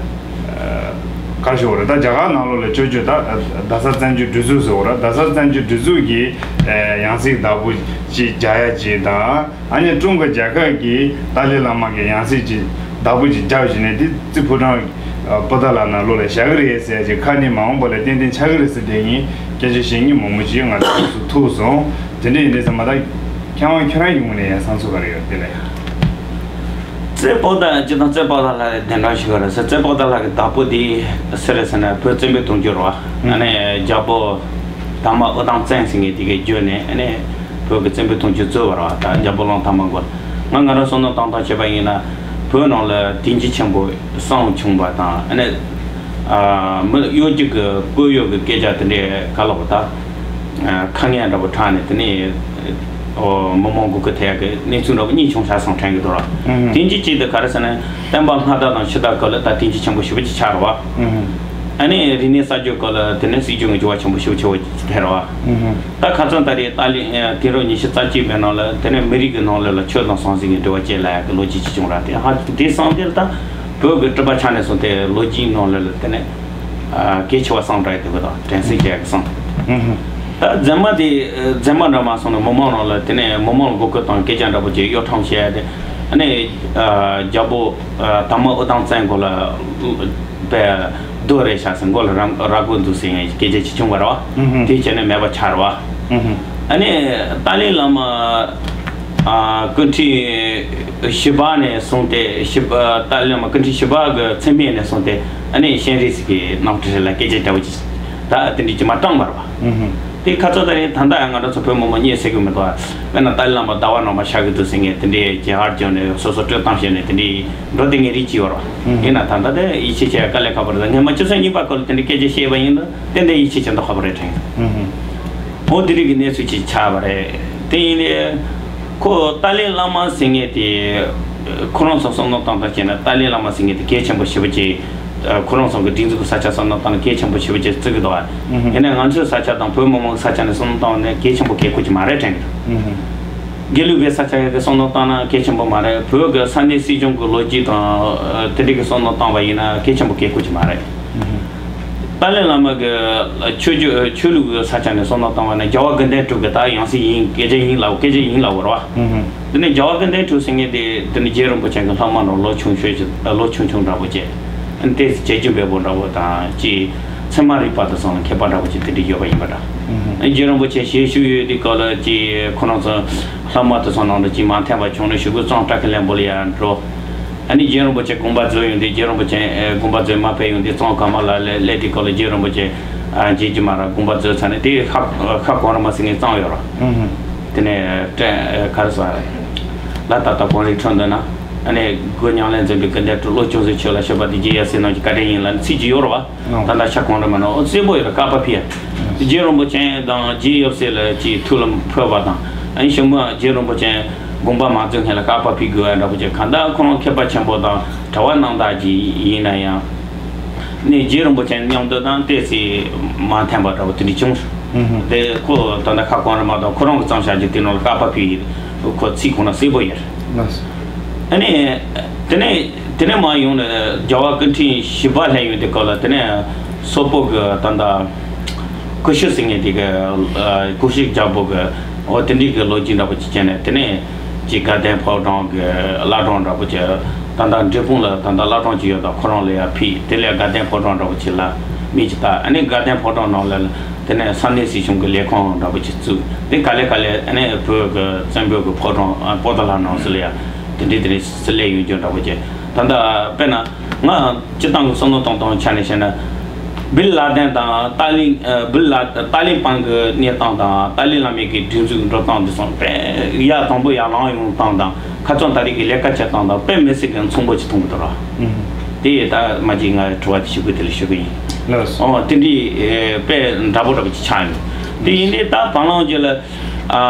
ག་རེ་ཞུ་དགོས་རེད། ད་རྒྱ་གར་ནང་ལོགས་ལ་སྤྱོད་སྤྱོད་ད་རྡ་ས་བཙན་བྱོལ་སྒྲིག་འཛུགས་ཟེར་བ་རེད། རྡ་ས་བཙན་བྱོལ་སྒྲིག་འཛུགས་ཀྱི་ཨ་ཡང་སྲིད་བདག་པོ་ཅིག་རྒྱག་ཡ་ཅིག་དང་ཨ་ནི་ཀྲུང་གོ་རྒྱལ་ཁབ་ཀྱི་ཏཱ་ལའི་བླ་མ་གི་ཡང་སྲིད་ཅིག་བདག་པོ་ཅིག་རྒྱབ་བཞིན་ནས་འདི་རྩེ་ཕོ་བྲང་པོ་ཏཱ་ལ་ནང་ལོགས་ལ་བཞག་གི་རེད་ཟེར་ཅིག་ཁ་ནས་མ་འོངས་པ་ལ་ཏན་ཏན་ཆགས་ཀྱི་རེད་ཟེར་དེ་ཡིན་སྐད་ཆ་བཤད་མཁན་མང་པོ་ཅིག་ང་ཚོ་ཚོ་ཐུག་སོང་། དེ་འདྲ་ཡིན་དུས་ཙམ་པ་ད་མཁས་དབང་ཁྱོད་རང་ཡོང་ནས་ཡང་བསམ་ཚུལ་ག་རེ་ཡོད་དེ་ལ་ཡང་། རྩེ་ཕོ་བྲང་སྤྱི་དང་རྩེ་ཕོ་བྲང་ལྷ་ལ་གདན་དྲངས་ཞུ་གི་རེད་ཟེར། རྩེ་ཕོ་བྲང་ལྷ་གི་བདག་པོ་དེ་སུ་རེད་ཟེར་ན་བོད་བཙན་པོའི་དུང་ཕྱུར་བ་ཨ་ནི་རྒྱལ་པོ་དར་མ་ཨུ་དམ་བཙན་ཟེར་མཁན་དེ་གའི་བརྒྱུད་ནས་ཨ་ནི་བོད་ཀྱི་བཙན་པོའི་དུང་ཕྱུར་གཙོས་པ་རེད་བ། ད་རྒྱལ་པོ་གླང་དར་མ་མགོ་ལ་ང་ང་རང་བསམ་བློ་བཏང་སྟངས་བྱས་པ་ཡིན་ན་བོད་ནང་ལ་དེང་གི་ཆེན་པོ་གསང་བྱུང་བ་དང་ཨ་ནི། ཨ་མི་གཡོ་སྒྱུ་གི་བཀོད་གཡོ་གི་སྐད་ཆ་དེ་འདྲའི་ག་ལ་བ་ད། ཨ་ཁ་ངན་འདྲ་པོ་དྲངས་ནས་དེ་ནས་ཨོ་མི་མང་གི་གི་ཐད་ཀྱི་གནས་ཚུལ་འདྲ་པོ་གཉིས་བྱུང་ཤག་སོང་དྲན་གི་འདུག་ར། ཨུ་དེང་གི་ཅིག་དེ་ག་རེ་ཟེར་ན་བསྟན་པ་སྔ་དར་དང་ཕྱི་དར་སྐབས་ལ་ད་དེང་གི་ཆེན་པོ་ཞེ་པོ་ཅིག་ཆགས་ར་བ། ཨུ་ཨ་ནི་རིག་གནས་གསར་བརྗེ་སྐབས་ལ་དེ་ནས་སྲིད་སྐྱོང་གི་འགྱུར་བ་ཆེན་པོ་ཞེ་པོ་ཆེ་བ་ཅིག་ཐེབས་ར་བ། ཨུ་ད་ཁ་སང་ད་རེས་ཏཱ་ལའི་དུས་རབས་ཉི་ཤུ་རྩ་གཅིག་པའི་ནང་ལ་དེ་ནས་མི་རིགས་ཀྱི་ནང་ལོགས་ལ་ཆོས་དང་ཟང་ཟིང་གི་འབྲེལ་བ་བཅད་ལ་ཡག་གི་ལོ་རྒྱུས་ཅིག་བྱུང་ར། དེ་ཧ་དེ་སང་དེར་ད་བོད་ཀྱི་སྤྲུལ་པ་ཆགས་ནས་སོང་སྟེ་ལོ་རྒྱུས་ནང་ལ་ལ་དེ་ནས་ཨ་གལ་ཆེ་བ་བསམ་དྲག་དེ་གི་དང་དྲན་སྲིད་ཀྱི་ཡག་གི་བསམ། ད་མཛད་མ་དེ་མཛད་མ་འདྲ་མ་སོང་ན་མི་མང་ནང་ལ་དེ་ནས་མི་མང་ལ་མགོ་སྐོར་དང་སྐད་ཆ་འདྲ་པོ་ཅིག་གཡོ་ཁྲམ་བྱས་ཏེ་ཨ་ནི་ཨ་རྒྱལ་པོ་ཨ་དར་མ་ཨུ་དམ་བཙན་མགོ་ལ་པའི་རྡོ་རེ་བཞག་ཟིན་མགོ་ལ་ར་ར་མགོ་འཛུགས་ཟིན་སྐད་ཆ་ཅིག་བྱུང་བ་རེད་བ། དེ་བྱས་ནས་མེད་པ་ཆགས་རེད་བ། ཨ་ནི་ཏཱ་ལའི་བླ་མ་ཨ་སྐུ་ཕྲེང་བཞི་པ་ནས་བཟུང་སྟེ་བཞི་པ་ཏཱ་ལའི་བླ་མ་སྐུ་ཕྲེང་བཞི་པ་གི་མཚན་སྨད་ནས་བཟུང་སྟེ་ཨ་ནི་སྤྱན་རས་གཟིགས་ཀྱི་རྣམ་ཐར་ལ་སྐད་ཆ་འདྲ་བོ་ཅིག་ད་དེ་འདྲ་ཅིག་མ་བཏང་བ་རེད་བ། དེ་ཁ་ཚ་ད་རེས་ད་ལྟ་ཡང་ང་རང་ཚོ་བོད་མི་མང་གཉིད་སད་གི་མི་འདུག་དཔེར་ན་ཏཱ་ལའི་བླ་མ་ཟླ་བ་ནང་མ་ཤར་གི་འདུག་ཟེར་མཁན་དེ་འདྲའི་རྒྱལ་བ་བརྒྱུད་ནས་སོ་སོ་སྤྲོད་སྟངས་བཤད་ནས་དེ་འདྲའི་འགྲོ་དེ་ངས་རིག་ཅི་ཡོད་ར། ཡིན་ན་ད་ལྟ་དེ་ཡིད་ཆེས་བྱེད་དཀའ་ལས་ཁག་པོ་རེད། ད་སྔོན་མ་ཆུ་ཚོད་གཉིས་པ་སྐོར་ལ་དེ་འདྲའི་སྐད་ཆ་བཤད་པ་ཡིན་ན་ཏན་ཏན་ཡིད་ཆེས་བྱེད་མདོག་ཁ་པོ་རེད་དྲན། འོ་དེ་རིགས་ཀྱི་གནས་ཚུལ་ཅིག་ཆགས་པ་རེད། དེ་ཡིན་ནའི་ཁོ་ཏཱ་ལའི་བླ་མ་ཟེར་མཁན་དེ་ཁོ་རང་ཚོ་བསམ་བློ་བཏང་སྟངས་བྱས་ན་ཏཱ་ལའི་བླ་མ་ཟེར་མཁན་དེ་གལ་ཆེན་པོ་ཞེ་པོ་ཅིག་ཁོ་རང་ཚོ་གི་སྒྲིག་འཛུགས་ཀྱི་ས་ཆ་བསམ་བློ་བཏང་ན་གལ་ཆེན་པོ་ཞེ་པོ་ཅིག་བརྩི་གི་འདུག་ཨ། ཡིན་ནའི་ང་ཚོའི་ས་ཆ་དང་བོད་མི་མང་གི་ས་ཆ་ནས་བསམ་བློ་བཏང་བ་ནས་གལ་ཆེན་པོ་གལ་དགོས་ཀྱི་མ་རེད་དྲན་གི་འདུག་དགེ་ལུགས་པའི་ས་ཆ་ཡོད་པའི་བསམ་བློ་བཏང་ན་གལ་ཆེན་པོ་མ་རེད། བོད་ཀྱི་ས་གནས་སྲིད་གཞུང་གི་ལོ་རྒྱུས་དང་དེ་འདྲ་གི་བསམ་བློ་བཏང་བ་ཡིན་ན་གལ་ཆེན་པོ་གལ་དགོས་ཀྱི་མ་རེད། ཏཱ་ལའི་བླ་མ་གི་ཆོས་བརྒྱུད་ཆོས་ལུགས་ཀྱི་ས་ཆ་ནས་བསམ་བློ་བཏང་བ་ན་རྒྱལ་བ་དགེ་ལྡན་གྲུབ་ཀྱི་ད་ཡང་སྲིད་ཡིན་སྐད་ཆ་ཡིན་ལབ་སྐད་ཆ་ཡིན་ལབ་པ་རེད་བ། དེ་ནས་རྒྱལ་བ་དགེ་ལྡན་གྲུབ་ཟེར་མཁན་དེ་དེ་ནི་རྗེ་རིན་པོ་ཆེ་གི་ལྷག་མ་ནང་ལོ་ཆུང་ཤོས་ཀྱི་ལོ་ཆུང་ཆུང་འདྲ་པོ་བྱས། ཏོག་ཙམ་བྱེད་རྒྱུ་འབེལ་པོ་འདྲ་པོ་དང་ཅིག་ཚད་མ་རིག་པ་དང་སོང་ལ་མཁས་པ་འདྲ་པོ་ཅིག་དེ་འདྲ་ཡོད་པ་ཡིན་པ་འདྲ། རྗེ་རིན་པོ་ཆེ་ཞལ་བཞུགས་ཡོད་དུས་སྐབས་ལ་ཅིག་ཁོ་རང་ཚོ་ལྷག་མ་དེ་ཚོ་ནང་དུ་ཅིག་མ་འཐད་པ་བྱུང་ན་གཞུག་གུ་གཙང་བཀྲ་ཤིས་ལྷུན་པོ་ལ་ཡར་འགྲོ། ཨ་ནི་རྗེ་རིན་པོ་ཆེ་དགོངས་པ་རྫོགས་ཡོང་དུས་རྗེ་རིན་པོ་ཆེ་དགོངས་པ་རྫོགས་མ་ཕེབས་ཡོང་དུས་གཙང་ཁ་མ་ལ་སླེབས་དུས་སྐབས་ལ་རྗེ་རིན་པོ་ཆེ་མཇལ་རྒྱུ་མ་རག་དགོངས་པ་རྫོགས་ཚར་ནས་དེ་ཤར་ཤར་གོང་རིམ་པ་ཟེར་མཁན་གཙང་ཡོད་ར། དེ་ནས་ཀྲེན་ག་རེ་ཟེར། ལ་ད་ལྟ་གོང་རིམ་ཁྲོད་འདི་ན་ཨ་ནི་སྒོ་མྱ་ངན་ལས་འཛིན་པའི་སྐུ་ལྡན་གྲུབ་བློ་ཅུང་ཟད་ཆོས་ལ་ཤོད་པ་དེ་རྗེ་ཡབ་སྲས་རྣམས་ཀྱི་བཀའ་དྲིན་ཡིན་ལ་ཚིག་ཅིག་ཡོད་ར་བ། ད་ལྟ་ཤར་གོང་རིམ་པ་ན་ཨོ་གསལ་པོ་ཡོད་ར་བཀའ་པ་ཕི་ཡ། རྗེ་རིན་པོ་ཆེ་དང་རྗེ་ཡབ་སྲས་ལ་ཅིག་ཐུགས་ལ་ཕོག་པ་དང་ཨ་ནི་ཞིང་མ་རྗེ་རིན་པོ་ཆེ་དགོངས་པ་མ་རྫོགས་སྔོན་ལ་བཀའ་པ་ཕི་དགོས་པ་འདྲ་པོ་ཅིག་གང་ལྟར་ཁོ་རང་མཁས་པ་ཆེན་པོ་དང་གྲྭ་པ་རྣམ་དག་ཅིག་ཡིན་ན་ཡང་། ནས་རྗེ་རིན་པོ་ཆེ་མཉམ་དུ་དང་ཏོག་ཙམ་མ་འཐད་པ་འདྲ་པོ་དེ་འདྲ་བྱུང་། དེ་ཁོ་ད་ལྟ་ཁ་གོང་རིམ་པ་དང་ཁོ་རང་གི་བརྩམས་བཞག་རྒྱུ་དེ་ནང་ལ་བཀའ་པ་ཕི་ཡི་ཁོ་ཚིག་ཁོ་ན་གསལ་པོ་ཡོད། ཨ་ནི། དེ་ནས་དེ་ནས་མར་ཡོང་ནས་རྒྱལ་བ་སྐུ་ཕྲེང་བཞི་པ་སླེབས་ཡོང་དུས་སྐབས་ལ། དེ་ནས་སོག་པོ་གི་ད་ལྟ་ཀུ་ཤུ་ཟེར་མཁན་དེ་གི་ཨ་ཀུ་ཤུ་རྒྱལ་པོ་གི། འོ་དེ་འདྲའི་གི་ལོ་རྒྱུས་འདྲ་པོ་ཅིག་བྱས་ནས། དེ་ནས་ཅིག་དགའ་ལྡན་ཕོ་བྲང་གི་བླ་བྲང་འདྲ་པོ་ཅིག་ད་ལྟ་འབྲས་སྤུངས་ལ་ད་ལྟ་བླ་བྲང་ཅིག་ཡོད། ད་ཁོ་རང་ལ་ཡར་ཕུད། དེ་ལས་དགའ་ལྡན་ཕོ་བྲང་འདྲ་པོ་ཅིག་ལ་མི་ཅིག་བཏགས། ཨ་ནི་དགའ་ལྡན་ཕོ་བྲང་ནང་ལ་དེ་ནས་ས་གནས་སྲིད་གཞུང་གི་ལས་ཁང་འདྲ་པོ་ཅིག་བཙུགས། དེ་ག་ལེ་ག་ལེ་ཨ་ནི་བོད་ཀྱི་བཙན་པོ་གི་ཕོ་བྲང་ཨ་པོ་ཏཱ་ལ་ནང་སུ་ལ་ཡ་དེ་འདྲའི་དེ་འདྲའི་སུ་ལས་ཡོང་རྒྱུ་འདྲ་པོ་ཅིག་ད་ལྟ་དཔེར་ན་ང་སྤྱིར་བཏང་གི་བསམ་བློ་གཏོང་སྟངས་ཆ་ནས་བཤད་ན། བིན་ལ་དན་དང་ཏཱ་ལི་ཨ་བིན་ལ་ཏཱ་ལི་པང་གི་གནས་སྟངས་དང་ཏཱ་ལའི་བླ་མའི་གི་སྒྲིག་འཛུགས་འགྲོ་སྟངས་འདི་ཚོ་དཔེ་ཡར་དང་པོ་ཡར་ལངས་ཡོང་སྟངས་དང་། ཁ་སང་ད་རེས་ཀྱི་ལས་ཀ་བྱེད་སྟངས་དང་དཔེ་མི་སྲིད་ཀྱི་མཚུངས་པོ་ཅིག་མཐོང་གི་འདུག་ར། ཨུམ། དེ་ཡིས་ད་མ་གཅིག་ང་དྲི་བ་དེ་ཞུ་དགོས་དེ་ལ་ཞུ་གི་ཡིན། ལགས་སོ། ཨོ་དེ་འདྲའི་ཨེ་དཔེ་འདྲ་པོ་འདྲ་པོ་ཅིག་ཆགས་ཡོད། དེ་ཡིན་དུས་ད་བར་ལམ་རྒྱུད་ལ་ཨ་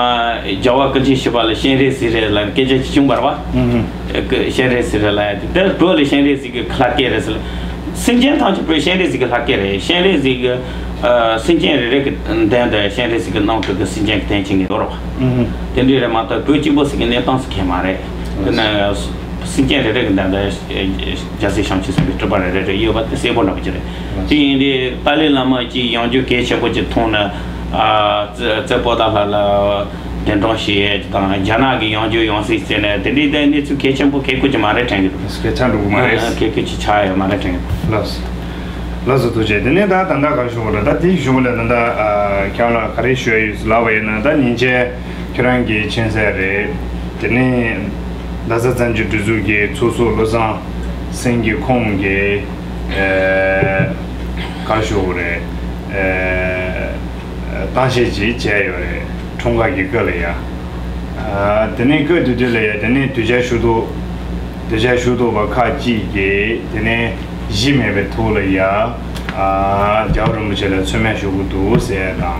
རྒྱལ་བ་སྐུ་ཕྲེང་བཞི་པ་ལ་སྤྱན་རས་གཟིགས་རེད་ལབ་སྐད་ཆ་ཅིག་བྱུང་བ་རེད་བ། ཨུམ། ཨེ་ཀི་སྤྱན་རས་གཟིགས་རེད་ལབ་ཡ་དེ། དེ་བོད་ལ་སྤྱན་རས་གཟིགས་ཀྱི་ལྷ་སྐལ་རེད་ཟེར། སེམས་ཅན་ཐམས་ཅད་བོད་སྤྱན་རས་གཟིགས་ཀྱི་ལྷ་སྐལ་རེད། སྤྱན་རས་གཟིགས་ཀྱི་ཨ་སེམས་ཅན་རེ་རེ་གི་མདུན་དུ་སྤྱན་རས་གཟིགས་ཀྱི་རྣམ་སྤྲུལ་གྱི་སེམས་ཅན་གྱི་རྟེན་བྱེད་མཁན་ཡོད་རེད་བ། ཨུ་ཧུ། དེ་འདྲ་རེད་མ་གཏོགས་བོད་གཅིག་པོ་ཟེར་མཁན་གནས་སྟངས་སུ་གང་ཡང་མ་རེད། དེ་ནས་སེམས་ཅན་རེ་རེ་གི་མདུན་དུ་རྒྱལ་སྲས་བྱང་ཆུབ་སེམས་དཔའི་སྤྲུལ་པ་རེ་རེ་རེ་ཡོད་པ་དེ་གསལ་པོ་འདྲ་པོ་ཅིག་རེད། དེ་ཡིན་དུས་ཏཱ་ལའི་བླ་མ་གཅིག་ཡོང་རྒྱུ་གལ་ཆེན་པོ་ཅིག་མཐོང་ན། ཨ་རྩེ་རྩེ་པོ་ཏཱ་ལ་ལ་གདན་དྲངས་བྱེད་ཡས་དང་། རྒྱ་ནག་གི་ཡོང་རྒྱུ་ཡོང་སྲིད་ཟེར་ནས་དེ་འདྲའི་གནས་ཚུལ་གལ་ཆེན་པོ་གལ་ཁུལ་ཅིག་མ་རེད་དྲན་གྱི་འདུག་སྐད་ཆ་འགྲོ་གི་མ་རེད། ཨ་གལ་ཁུལ་ཅིག་ཆགས་ཡོད་མ་རེད་དྲན་གྱི་འདུག་ལགས་སོ། ལགས་སོ། ཐུགས་རྗེ་ཆེ། དེ་ནས་ད་ད་ལྟ་ག་ཞུ་བ་ལ། ད་དེ་ཞུ་བ་ལ་ད་ལྟ་ཨ་ཁྱེད་རང་ལ་ག་རེ་ཞུ་ཡ་ཡོད་ལབ་པ་ཡིན་ན། ད་ཉིན་བྱེད་ཁྱེད་རང་གི་མཁྱེན་གསལ་རེད། དེ་ནས་རྡ་ས་བཙན་བྱོལ་སྒྲིག་འཛུགས་ཀྱི་ཚོགས་གཙོ་བློ་བཟང་སེང་གེ་ཁོང་གིས་ཨེ་ག་ཞུ་བ་རེད། ཨེ་གཏམ་བཤད་ཅིག་བྱས་ཡོད་རེད། འཁྲུངས་སྐར་གྱི་སྐབས་ལ་ཡ། ཨ་དེ་ནས་སྐབས་དེ་དུས་ལ་ཡ། དེ་ནས་དུས་བྱ་ཞུ་གཏུག་དུས་བྱ་ཞུ་གཏུག་པ་ཁག་ཅིག་གིས་དེ་ནས་གཞི་མེད་པའི་ཐོག་ལ་ཡ། ཨ་རྒྱལ་བ་རིན་པོ་ཆེ་ལ་མཚན་སྨད་ཞུ་གི་འདུག་ཟེར་དང་།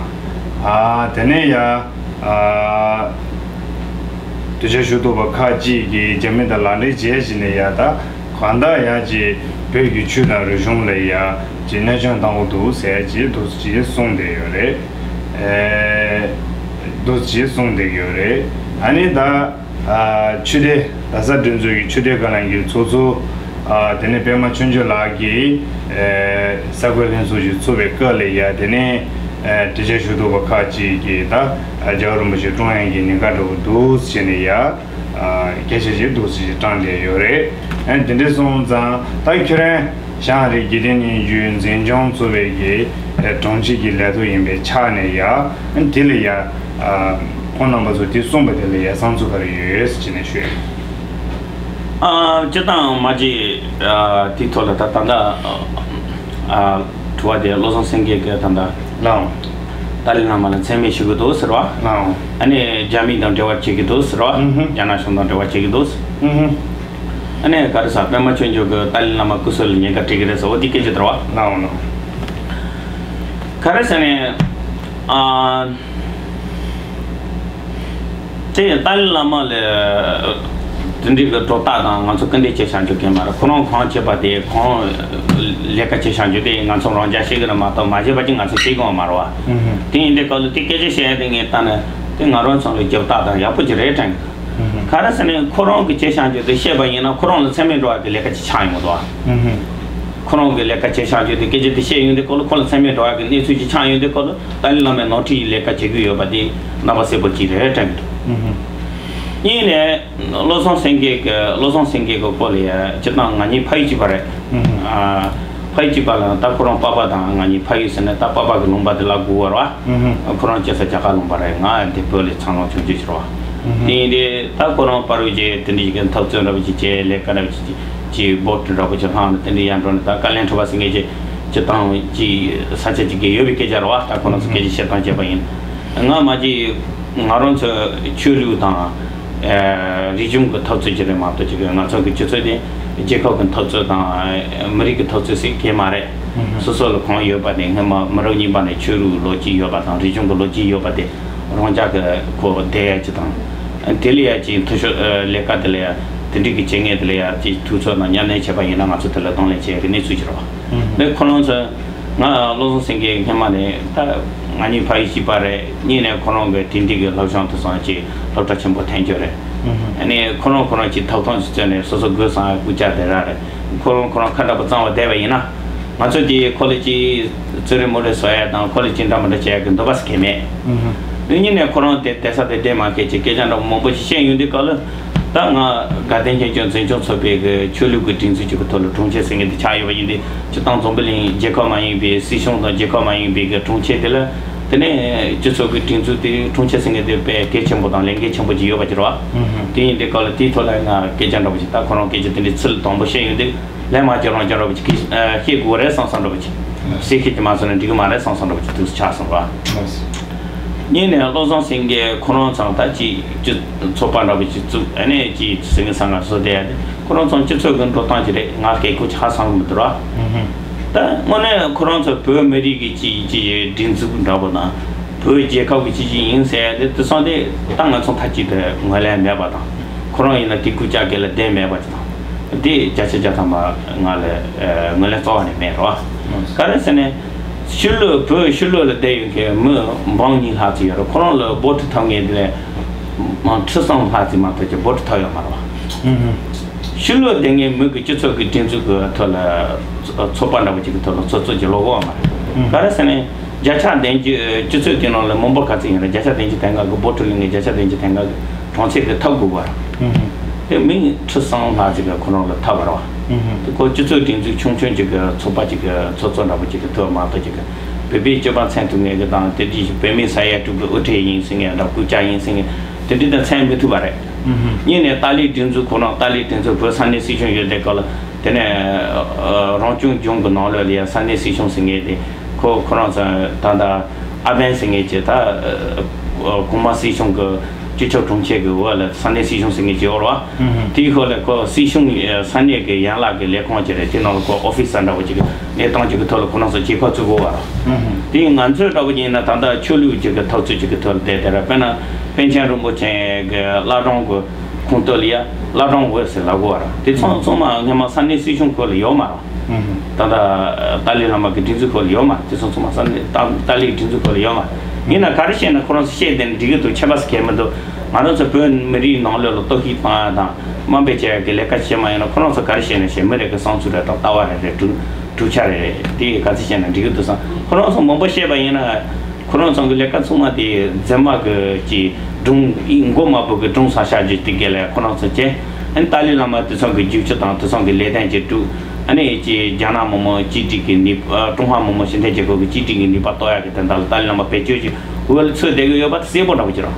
ཨ་དེ་ནས་ཡ། ཨ་དུས་བྱ་ཞུ་གཏུག་པ་ཁག་ཅིག་གིས་རྒྱ་མི་དང་ལག་འབྲེལ་བྱས་བྱས་ནས་ཡ། ད་གང་ལྟར་ཡ་ཅིག་བོད་ཀྱི་ཆོས་དང་རིག་གཞུང་ལ་ཡ་ཅིག་གནོད་སྐྱོན་བཏང་གི་འདུག་ཟེར་ཅིག་འདུག་ཅིག་གསུངས་བསྡད་ཡོད་རེད། ཨེ་འདུག་ཅིག་གསུངས་བསྡད་ཡོད་རེད། ཨ་ནི་ད། ཨ་ཆོས་སྡེ། རྡ་ས་སྒྲིག་འཛུགས་ཀྱི་ཆོས་སྡེ་ཁག་ནང་གི་ཚོགས་གཙོ། ཨ་དེ་ནས་པད་མ་ཆོས་འབྱོར་ལགས་ཀྱིས་ཨེ་གསར་འགོད་ལྷན་ཚོགས་ཤིག་ཚུགས་པའི་སྐབས་ལ་ཡ། དེ་ནས་ཨེ་དྲི་བྱ་ཞུ་གཏུག་པ་ཁག་ཅིག་གིས་ད་ཨ་རྒྱལ་བ་རིན་པོ་ཆེ་བཀྲོངས་ཡག་གི་ཉེན་ཁ་འདྲ་བོ་འདུག་ཟེར་ནས་ཡ། ཨ་སྐད་ཆ་ཞིག་འདུག་ཟེར་ཞིག་བཏང་བསྡད་ཡོད་རེད། ཨ་དེ་འདྲ་སོང་ཙང་ད་ཁྱོད་རང་ཞང་རིགས་དགེ་ལྡན་སྙན་བརྒྱུད་འཛིན་སྐྱོང་ཚོགས་པའི་གི་ཨེ་དྲུང་ཆེ་གི་ལས་ཐོག་ཡིན་པའི་ཆ་ནས་ཡ། ཨ་དེ་ལ་ཡ། ཨ་ཁོང་རྣམ་པ་ཚོ་དེ་གསུངས་པ་དེ་ལ་ཡ་བསམ་ཚུལ་ག་རེ་ཡོད་ཟེར་ནས་ཞུས། ཨ་སྤྱིར་བཏང་མ་གཅིག་ཨ་དེའི་ཐོག་ལ་ད་ད་ལྟ་ཨ་དྲི་བ་དེ་བློ་བཟང་སེང་གེ་གིས་ད་ལྟ་ལའང་ཏཱ་ལའི་བླ་མ་ལ་མཚན་སྨད་ཞུ་གི་འདུག་ཟེར་བ། ལའང་། ཨ་ནི་རྒྱ་མི་དང་འབྲེལ་བ་བྱེད་ཀྱི་འདུག་ཟེར་བ། ཨུ་ཧུ། རྒྱ་ནག་གཞུང་དང་འབྲེལ་བ་བྱེད་ཀྱི་འདུག་ཨུ་ཧུ། ཨ་ནི་ག་རེ་ཟ། པད་མ་ཆོས་འབྱོར་གྱིས་ཏཱ་ལའི་བླ་མ་སྐུ་སྲོག་ལ་ཉེན་ཁ་སྤྲད་ཀྱི་རེད་ཟེར་བ། འདི་སྐད་ཆ་དེ་རེད་བ། ལའང་། ལའང་། ག་རེ་ཟེར་ནས། ཨ། དེ་ཏཱ་ལའི་བླ་མ་ལ་དེ་འདྲའི་གི་སྒྲོ་བཏགས་དང་ང་ཚོ་སྐུར་འདེབས་བྱེད་བཞག་རྒྱུ་གང་ཡང་མ་རེད། ཁོ་རང་གང་བྱེད་པ་དེ། ཁོང་ལས་ཀ་བྱེད་བཞག་རྒྱུ་དེ་ང་ཚོ་རང་རྒྱལ་ཤེས་ཀྱི་རེད་མ་གཏོགས་མ་བྱས་པ་ཅིག་ང་ཚོ་ཤེས་ཀྱི་ཡོད་མ་རེད་བ། ཨུ་ཧུ། དེ་ཡིན་དུས་སྐབས་ལ་དེ་སྐད་ཆ་བཤད་ཡ་དེ་ངས་བལྟས་ན་དེ་ང་རང་ཚོ་ལ་རྒྱབ་རྟགས་དང་ཡག་པོ་ཅིག་རེད་དྲན་གི། ཨུ་ཧུ། ག་རེ་ཟེར་ན་ཁོ་རང་གིས་བྱེད་བཞག་རྒྱུ་དེ་བཤད་པ་ཡིན་ན་ཁོ་རང་ལ་མཚན་སྨད་འགྲོ་བ་གི་ལས་ཀ་ཅིག་ཆགས་ཡོང་གི་འདུག་བ། ཨུ་ཧུ། ཁོ་རང་གིས་ལས་ཀ་བྱེད་བཞག་རྒྱུ་དེ། སྐད་ཆ་དེ་བཤད་ཡོང་དུས་སྐབས་ལ་ཁོ་ལ་མཚན་སྨད་འགྲོ་བ་གི་གནས་ཚུལ་ཅིག་ཆགས་ཡོང་དུས་སྐབས་ལ། ཏཱ་ལའི་བླ་མས་ནོར་འཁྲུལ་གྱི་ལས་ཀ་བྱེད་ཀྱི་ཡོད་པ་དེ་རྣམ་པ་གསལ་པོ་ཅིག་རེད་དྲན་གྱི་འདུག། ཨུ་ཧུ། གཉིས་ནས་བློ་བཟང་སེང་གེ་གི། བློ་བཟང་སེང་གེ་གི་སྐོར་ལ་ཡ་སྤྱིར་བཏང་ང་གཉིས་ཕ་ཡུལ་གཅིག་པ་རེད། ཨུ་ཧུ། ཨ་ཕ་ཡུལ་གཅིག་པ་ལ་ད་ཁོ་རང་པ་ཕ་དང་ང་གཉིས་ཕ་ཡུལ་ཟེར་ནས་ད་པ་ཕ་གི་ལུང་པ་དེ་ལ་སྒུག་བར་བ། ཨུ་ཧུ། ཁོ་རང་སྐྱེས་ས་རྒྱ་གར་ལུང་པ་རེད། ང་འདི་བོད་ལ་འཚར་ལོངས་བྱུང་རྒྱུ་ཕྱིར་བ། ཨུ་ཧུ། དེ་ཡིན་དུས་ད་ཁོ་རང་པ་རུ་རྗེས་དེ་འདྲ་ཞིག་གི་འཐབ་རྩོད་འདྲ་པོ་ཅིག་བྱས། ལས་ཀ་འདྲ་པོ་ཅིག་ཅིག་བོ་ཊི་འདྲ་པོ་ཅིག་བླངས་ནས་དེ་འདྲ་ཡར་འགྲོ་ནས། ད་བཀའ་བློན་ཁྲི་པ་ཟེར་མཁན་ཅིག་སྤྱིར་བཏང་ཅིག་ས་ཆ་ཅིག་གི་ཡོད་པའི་སྐད་ཆ་རེད་བ། ད་ཁོ་རང་ཚོ་སྐད་ཆ་བཤད་སྟངས་བྱས་པ་ཡིན། ང་མ་གཅིག་ང་རང་ཚོ་ཆོས་ལུགས་དང་ཨེ་རིག་གཞུང་གི་འཐབ་རྩོད་ཅིག་རེད་མ་གཏོགས་ཅིག་ང་ཚོ་གི་སྤྱི་ཚོགས་དེ་རྒྱལ་ཁབ་ཀྱི་འཐབ་རྩོད་དང་ཨེ་མི་རིགས་ཀྱི་འཐབ་རྩོད་ཟེར་གང་ཡང་མ་རེད། སོ་སོ་ལ་གང་ཡོད་པ་དེ། སྔོན་མ་མི་རབས་རྙིང་པ་ནས་ཆོས་ལུགས་ལོ་རྒྱུས་ཡོད་པ་དང་རིག་གཞུང་གི་ལོ་རྒྱུས་ཡོད་པ་དེ་རང་ཅག་གི་ཁོ་བསྡད་ཡ་ཅིག་དང་། དེ་ལ་ཡ་ཅིག་འཐུས་ཤོར་ལས་ཀ་དེ་ལ་ཡ་དེ་འདྲའི་གི་བྱེད་མཁན་དེ་ལ་ཡ་ཅིག་ཐུགས་ཚོད་དང་མཉམ་ལེན་བྱས་པ་ཡིན་ན་ང་ཚོ་དེ་ལ་གདོང་ལེན་བྱེད་ཡ་གི་གནས་ཚུལ་ཅིག་རེད་བ། ཨུ་ཧུ། དེ་ཁོ་རང་ཚོ་ང་བློ་བཟང་སེང་གེ་སྔོན་མ་ནས་ད་ང་གཉིས་ཕ་ཡུལ་གཅིག་པ་རེད། གཉིས་ནས་ཁོ་རང་གི་དེང་དུས་ཀྱི་སློབ་སྦྱོང་དེ་ཚོ་ཅིག་སློབ་གྲྭ་ཆེན་པོ་ཐོན་རྒྱུ་རེད། ཨ་ནི་ཁོ་རང་ཁོ་རང་གི་ཐོབ་ཐང་ཅིག་བརྩོན་ནས་སོ་སོ་སྒོ་བསམ་སྐུ་ལྕགས་དེ་ར་རེད། ཁོ་རང་ཁོ་རང་ཁ་འདྲ་པོ་གཙང་བ་བསྡད་པ་ཡིན་ན། ང་ཚོ་དེ་ཁོ་ལ་ཅིག་བརྩོན་རེ་མོ་རེ་བཟོ་ཡ་དང་ཁོ་ལ་ཅིག་འདྲ་མི་འདྲ་བྱེད་ཡ་གི་འདོད་པ་ཟེར་གང་ཡང་མེད། དེ་ཉིད་ནས་ཁོ་རང་དེ་དེ་ས་དེ་བསྡད་མ་ཁེལ་ཅིག་སྐད་ཆ་འདྲ་པོ་མང་པོ་ཞིག་བཤད་ཡོང་དུས་སྐབས་ལ། ད་ང་དགའ་ལྡན་ཁྱེད་ཚོ་འཛིན་སྐྱོང་ཚོགས་པའི་གི་ཆོས་ལུགས་ཀྱི་སྒྲིག་འཛུགས་ཅིག་གི་ཐོག་ལ་དྲུང་ཆེ་ཟེར་མཁན་དེ་ཆགས་ཡོད་པ་ཡིན་དུས་སྤྱིར་བཏང་འཛམ་བུ་གླིང་རྒྱལ་ཁབ་མ་ཡིན་པའི་སྲིད་གཞུང་དང་རྒྱལ་ཁབ་མ་ཡིན་པའི་གི་དྲུང་ཆེ་དེ་ལ། དེ་ནས་སྤྱི་ཚོགས་ཀྱི་སྒྲིག་འཛུགས་དེ་དྲུང་ཆེ་ཟེར་མཁན་དེ་དཔེ་གལ་ཆེན་པོ་དང་ལས་འགན་ཆེན་པོ་ཅིག་ཡོད་པ་ཅིག་རེད་བ། དེ་ཡིན་དུས་སྐབས་ལ་དེའི་ཐོག་ལ་ང་སྐད་ཆ་འདྲ་པོ་ཅིག་ད་ཁོ་རང་སྐད་ཆ་དེ་འདྲའི་ཚུལ་དང་པོ་བཤད་ཡོང་དུས་ལན་མ་བརྒྱབ་རང་བརྒྱབ་འདྲ་པོ་ཅིག་གིས་ཨ་བཤད་དགོས་རེད་བསམ་བསམ་འདྲ་པོ་ཅིག་སེ་ཁེ་ཅིག་མ་བཟོ་ན་འགྲིག་གི་མ་རེད་བསམ་བསམ་འདྲ་པོ་ཅིག་དུས་སུ་ཆགས་སོང་བ། གཉིས་ནས་བློ་བཟང་སེང་གེ་ཁོ་རང་ཚང་ད་ཅིག་སྤྱི་ཚོགས་པ་འདྲ་པོ་ཅིག་བཙུགས་ཨ་ནས་ཅིག་ཟིང་ངེ་ཟ་ངེ་བཟོ་བསྡད་ཡ་དེ་ཁོ་རང་ཚང་སྤྱི་ཚོགས་ཀྱི་འགྲོ་སྟངས་ཅིག་རེད། ང་སྐད་ཁུ་ཆ་ཧ་སང་མི་འདུག་ར། ད་དངོས་གནས་ཁོ་རང་ཚོ་བོད་མི་རིགས་ཀྱི་ཅིག་ཅིག་སྒྲིག་འཛུགས་འདྲ་པོ་དང་བོད་རྒྱལ་ཁབ་ཀྱི་ཅིག་ཅིག་ཡིན་ཟེར་ཡ་དེ་དེ་སང་དེ་ད་ང་ཚོ་མཐའ་གཅིག་ཏུ་ངོས་ལེན་མེད་པ་དང་ཁོ་རང་ཡིན་ན་དེ་སྐུ་ལྕགས་སྒེར་ལ་བསྡད་མེད་པ་ཅིག་དང་དེ་བརྒྱ་ཆ་བརྒྱ་ཐམ་པ་ང་ལ་ངོས་ལེན་རྩ་བ་ནས་མེད་ར། ག་རེ་ཟེར་ནས། ཕྱི་ལོགས་བོད་ཕྱི་ལོགས་ལ་བསྡད་ཡོད་མཁན་མི་འབུམ་གཉིས་ལྷག་ཙམ་ཡོད་རེད། ཁོ་རང་ལ་འབོད་སྒྲ་ཐོབ་མཁན་དེ་ལས་མང་ཁྲི་གསུམ་ལྷག་ཙམ་མ་གཏོགས་ཀྱི་འབོད་སྒྲ་ཐོབ་ཡོད་མ་རེད་བ། ཕྱི་ལོགས་བསྡད་མཁན་མི་གི་སྤྱི་ཚོགས་ཀྱི་སྒྲིག་འཛུགས་ཀྱི་ཐོག་ལ་ཚོགས་པ་འདྲ་པོ་ཅིག་གི་ཐོག་ལ་ཚོགས་གཙོ་གྱི་ལོ་གོ་བ་མ་རེད། ག་རེ་ཟེར་ནས་བརྒྱ་ཆ་བདུན་ཅུ་སྤྱི་ཚོགས་དེ་ནང་ལ་མི་འབོར་ག་ཚོད་ཡིན་རེད། བརྒྱ་ཆ་བདུན་ཅུ་དོན་ལྔ་གི་འབོད་སྒྲ་ལེན་མཁན་བརྒྱ་ཆ་བདུན་ཅུ་དོན་ལྔ་གི་གྲངས་ཚད་དེ་ཐོབ་དགོས་པ་རེད། དེ་མི་ཁྲི་གསུམ་ལྷག་ཅིག་གི་ཁོ་རང་ལ་ཐོབ་པ་རེད་བ། དེ་ཁོ་སྤྱི་ཚོགས་སྒྲིག་འཛུགས་ཆུང་ཆུང་ཅིག་གི་ཚོགས་པ་ཅིག་གི་ཚོགས་གཙོ་འདྲ་པོ་ཅིག་གི་ཐོག་མ་གཏོགས་ཅིག་གི་བོད་པའི་སྤྱི་པ་མཚན་ཐོགས་མཁན་གི་དང་དེ་འདྲའི་བོད་མིའི་ས་ཡ་དྲུག་གི་དབུ་ཁྲིད་ཡིན་ཟེར་མཁན་འདྲ་སྐུ་ལྕགས་ཡིན་ཟེར་མཁན་དེ་འདྲའི་དང་མཚན་མི་ཐུབ་པ་རེད། གཉིས་ནས་ཏཱ་ལའི་སྒྲིག་འཛུགས་ཁོ་རང་ཏཱ་ལའི་སྒྲིག་འཛུགས་བོད་ས་གནས་སྲིད་གཞུང་ཡོད་དེ་སྐབས་ལ་དེ་ནས་རང་སྐྱོང་ལྗོངས་ཀྱི་ནང་ལོགས་ལ་ཡང་ས་གནས་སྲིད་གཞུང་ཟེར་མཁན་དེ་ཁོ་ཁོ་རང་ཚོ་ད་ལྟ་ཨ་བན་ཟེར་མཁན་གྱི་ད་གོང་མ་སྲིད་གཞུང་གི་སྤྱི་ཁྱབ་དྲུང་ཆེ་གི་འོག་ལ་ས་གནས་སྲིད་གཞུང་ཟེར་མཁན་ཅིག་ཡོད་རེད་བ། དེའི་ཁོ་ལ་ཁོ་སྲིད་གཞུང་ས་གནས་ཀྱི་ཡན་ལག་གི་ལས་ཁུངས་ཅིག་རེད། དེ་ནང་ལ་ཁོ་ཨོ་ཕི་སར་འདྲ་བོ་ཅིག་གི་གནས་སྟངས་ཅིག་གི་ཐོག་ལ་ཁོ་རང་ཚོ་བྱེད་ཁ་བཙུགས་དགོས་བ་རེད། དེ་ང་ཚོའི་འདྲ་བོ་ཡིན་ན་ད་ལྟ་ཆོས་ལུགས་ཅིག་གི་འཐབ་རྩོད་ཅིག་གི་ཐོག་ལ་བསྡད་དེ་རེད། དཔེར་ན་པཎ་ཆེན་རིན་པོ་ཆེ་གི་བླ་བྲང་གི་ཁོངས་གཏོགས་ལ་ཡ་བླ་བྲང་འོད་ཟེར་ལབ་དགོས་བ་རེད། དེ་ཚང་ཚང་མ་སྔོན་མ་ས་གནས་སྲིད་གཞུང་ཁོ་ལ་ཡོད་མ་རེད། ད་ལྟ་ཏཱ་ལའི་བླ་མ་གི་སྒྲིག་འཛུགས་ཁོ་ལ་ཡོད་མ་རེད། དེ་ཚོ་ཚང་མ་ས་གནས་ཏཱ་ཏཱ་ལའི་སྒྲིག་འཛུགས་ཁོ་ལ་ཡོད་མ་རེད། ཡིན་ན་ག་རེ་བཤད་ན་ཁོ་རང་ཚོ་བཤད་བསྡད་ན་འགྲིག་གི་འདུག་ཁྱད་པར་ཟེར་གང་ཡང་མི་འདུག་ང་རང་ཚོ་བོད་མི་རིགས་ནང་ལོགས་ལ་གཏོར་བཤིག་བཏང་ཡ་དང་དམའ་འབེབས་བྱེད་ཡ་གི་ལས་ཀ་བྱེད་མ་ཡིན་ན་ཁོ་རང་ཚོ་ག་རེ་བཤད་ན་བཤད། མི་རེ་གི་བསམ་ཚུལ་རེ་དང་ལྟ་བ་རེ་རེད། གྲུབ་གྲུབ་ཆ་རེ་རེད། དེ་ག་ཚོད་བཤད་ན་འགྲིག་གི་འདུག་བསམ། ཁོ་རང་ཚོ་མང་པོ་བཤད་པ་ཡིན་ན་ཁོ་རང་ཚོ་གི་ལས་ཀ་ཚང་མ་དེ་འཛིན་མ་གི་ཀྱི་སྒྲུང་མགོ་མ་བུ་གི་སྒྲུང་ས་ཆ་རྒྱུ་དེ་ག་ལས་ཁོ་རང་ཚོ་བྱས། ཨ་ནི་ཏཱ་ལའི་བླ་མ་དེ་ཚོ་གི་རྒྱུགས་ཆུ་དང་དེ་ཚོ་གི་ལས་དོན་གྱི་སྒྲུབ། ཨ་ནི་ཅི་རྒྱ་ནག་མི་མང་གཅིག་སྒྲིལ་གྱི་ནུས་ཨ་ཀྲུང་ཧྭ་མི་མང་སྤྱི་མཐུན་རྒྱལ་ཁབ་ཀྱི་གཅིག་སྒྲིལ་གྱི་ནུས་པ་གཏོར་ཡག་གི་དོན་དག་ལ་ཏཱ་ལའི་བླ་མ་བེད་སྤྱོད་ཀྱི་འོག་ལ་ཚུད་བསྡད་ཀྱི་ཡོད་པ་དེ་གསལ་པོ་འདྲ་པོ་ཅིག་རེད།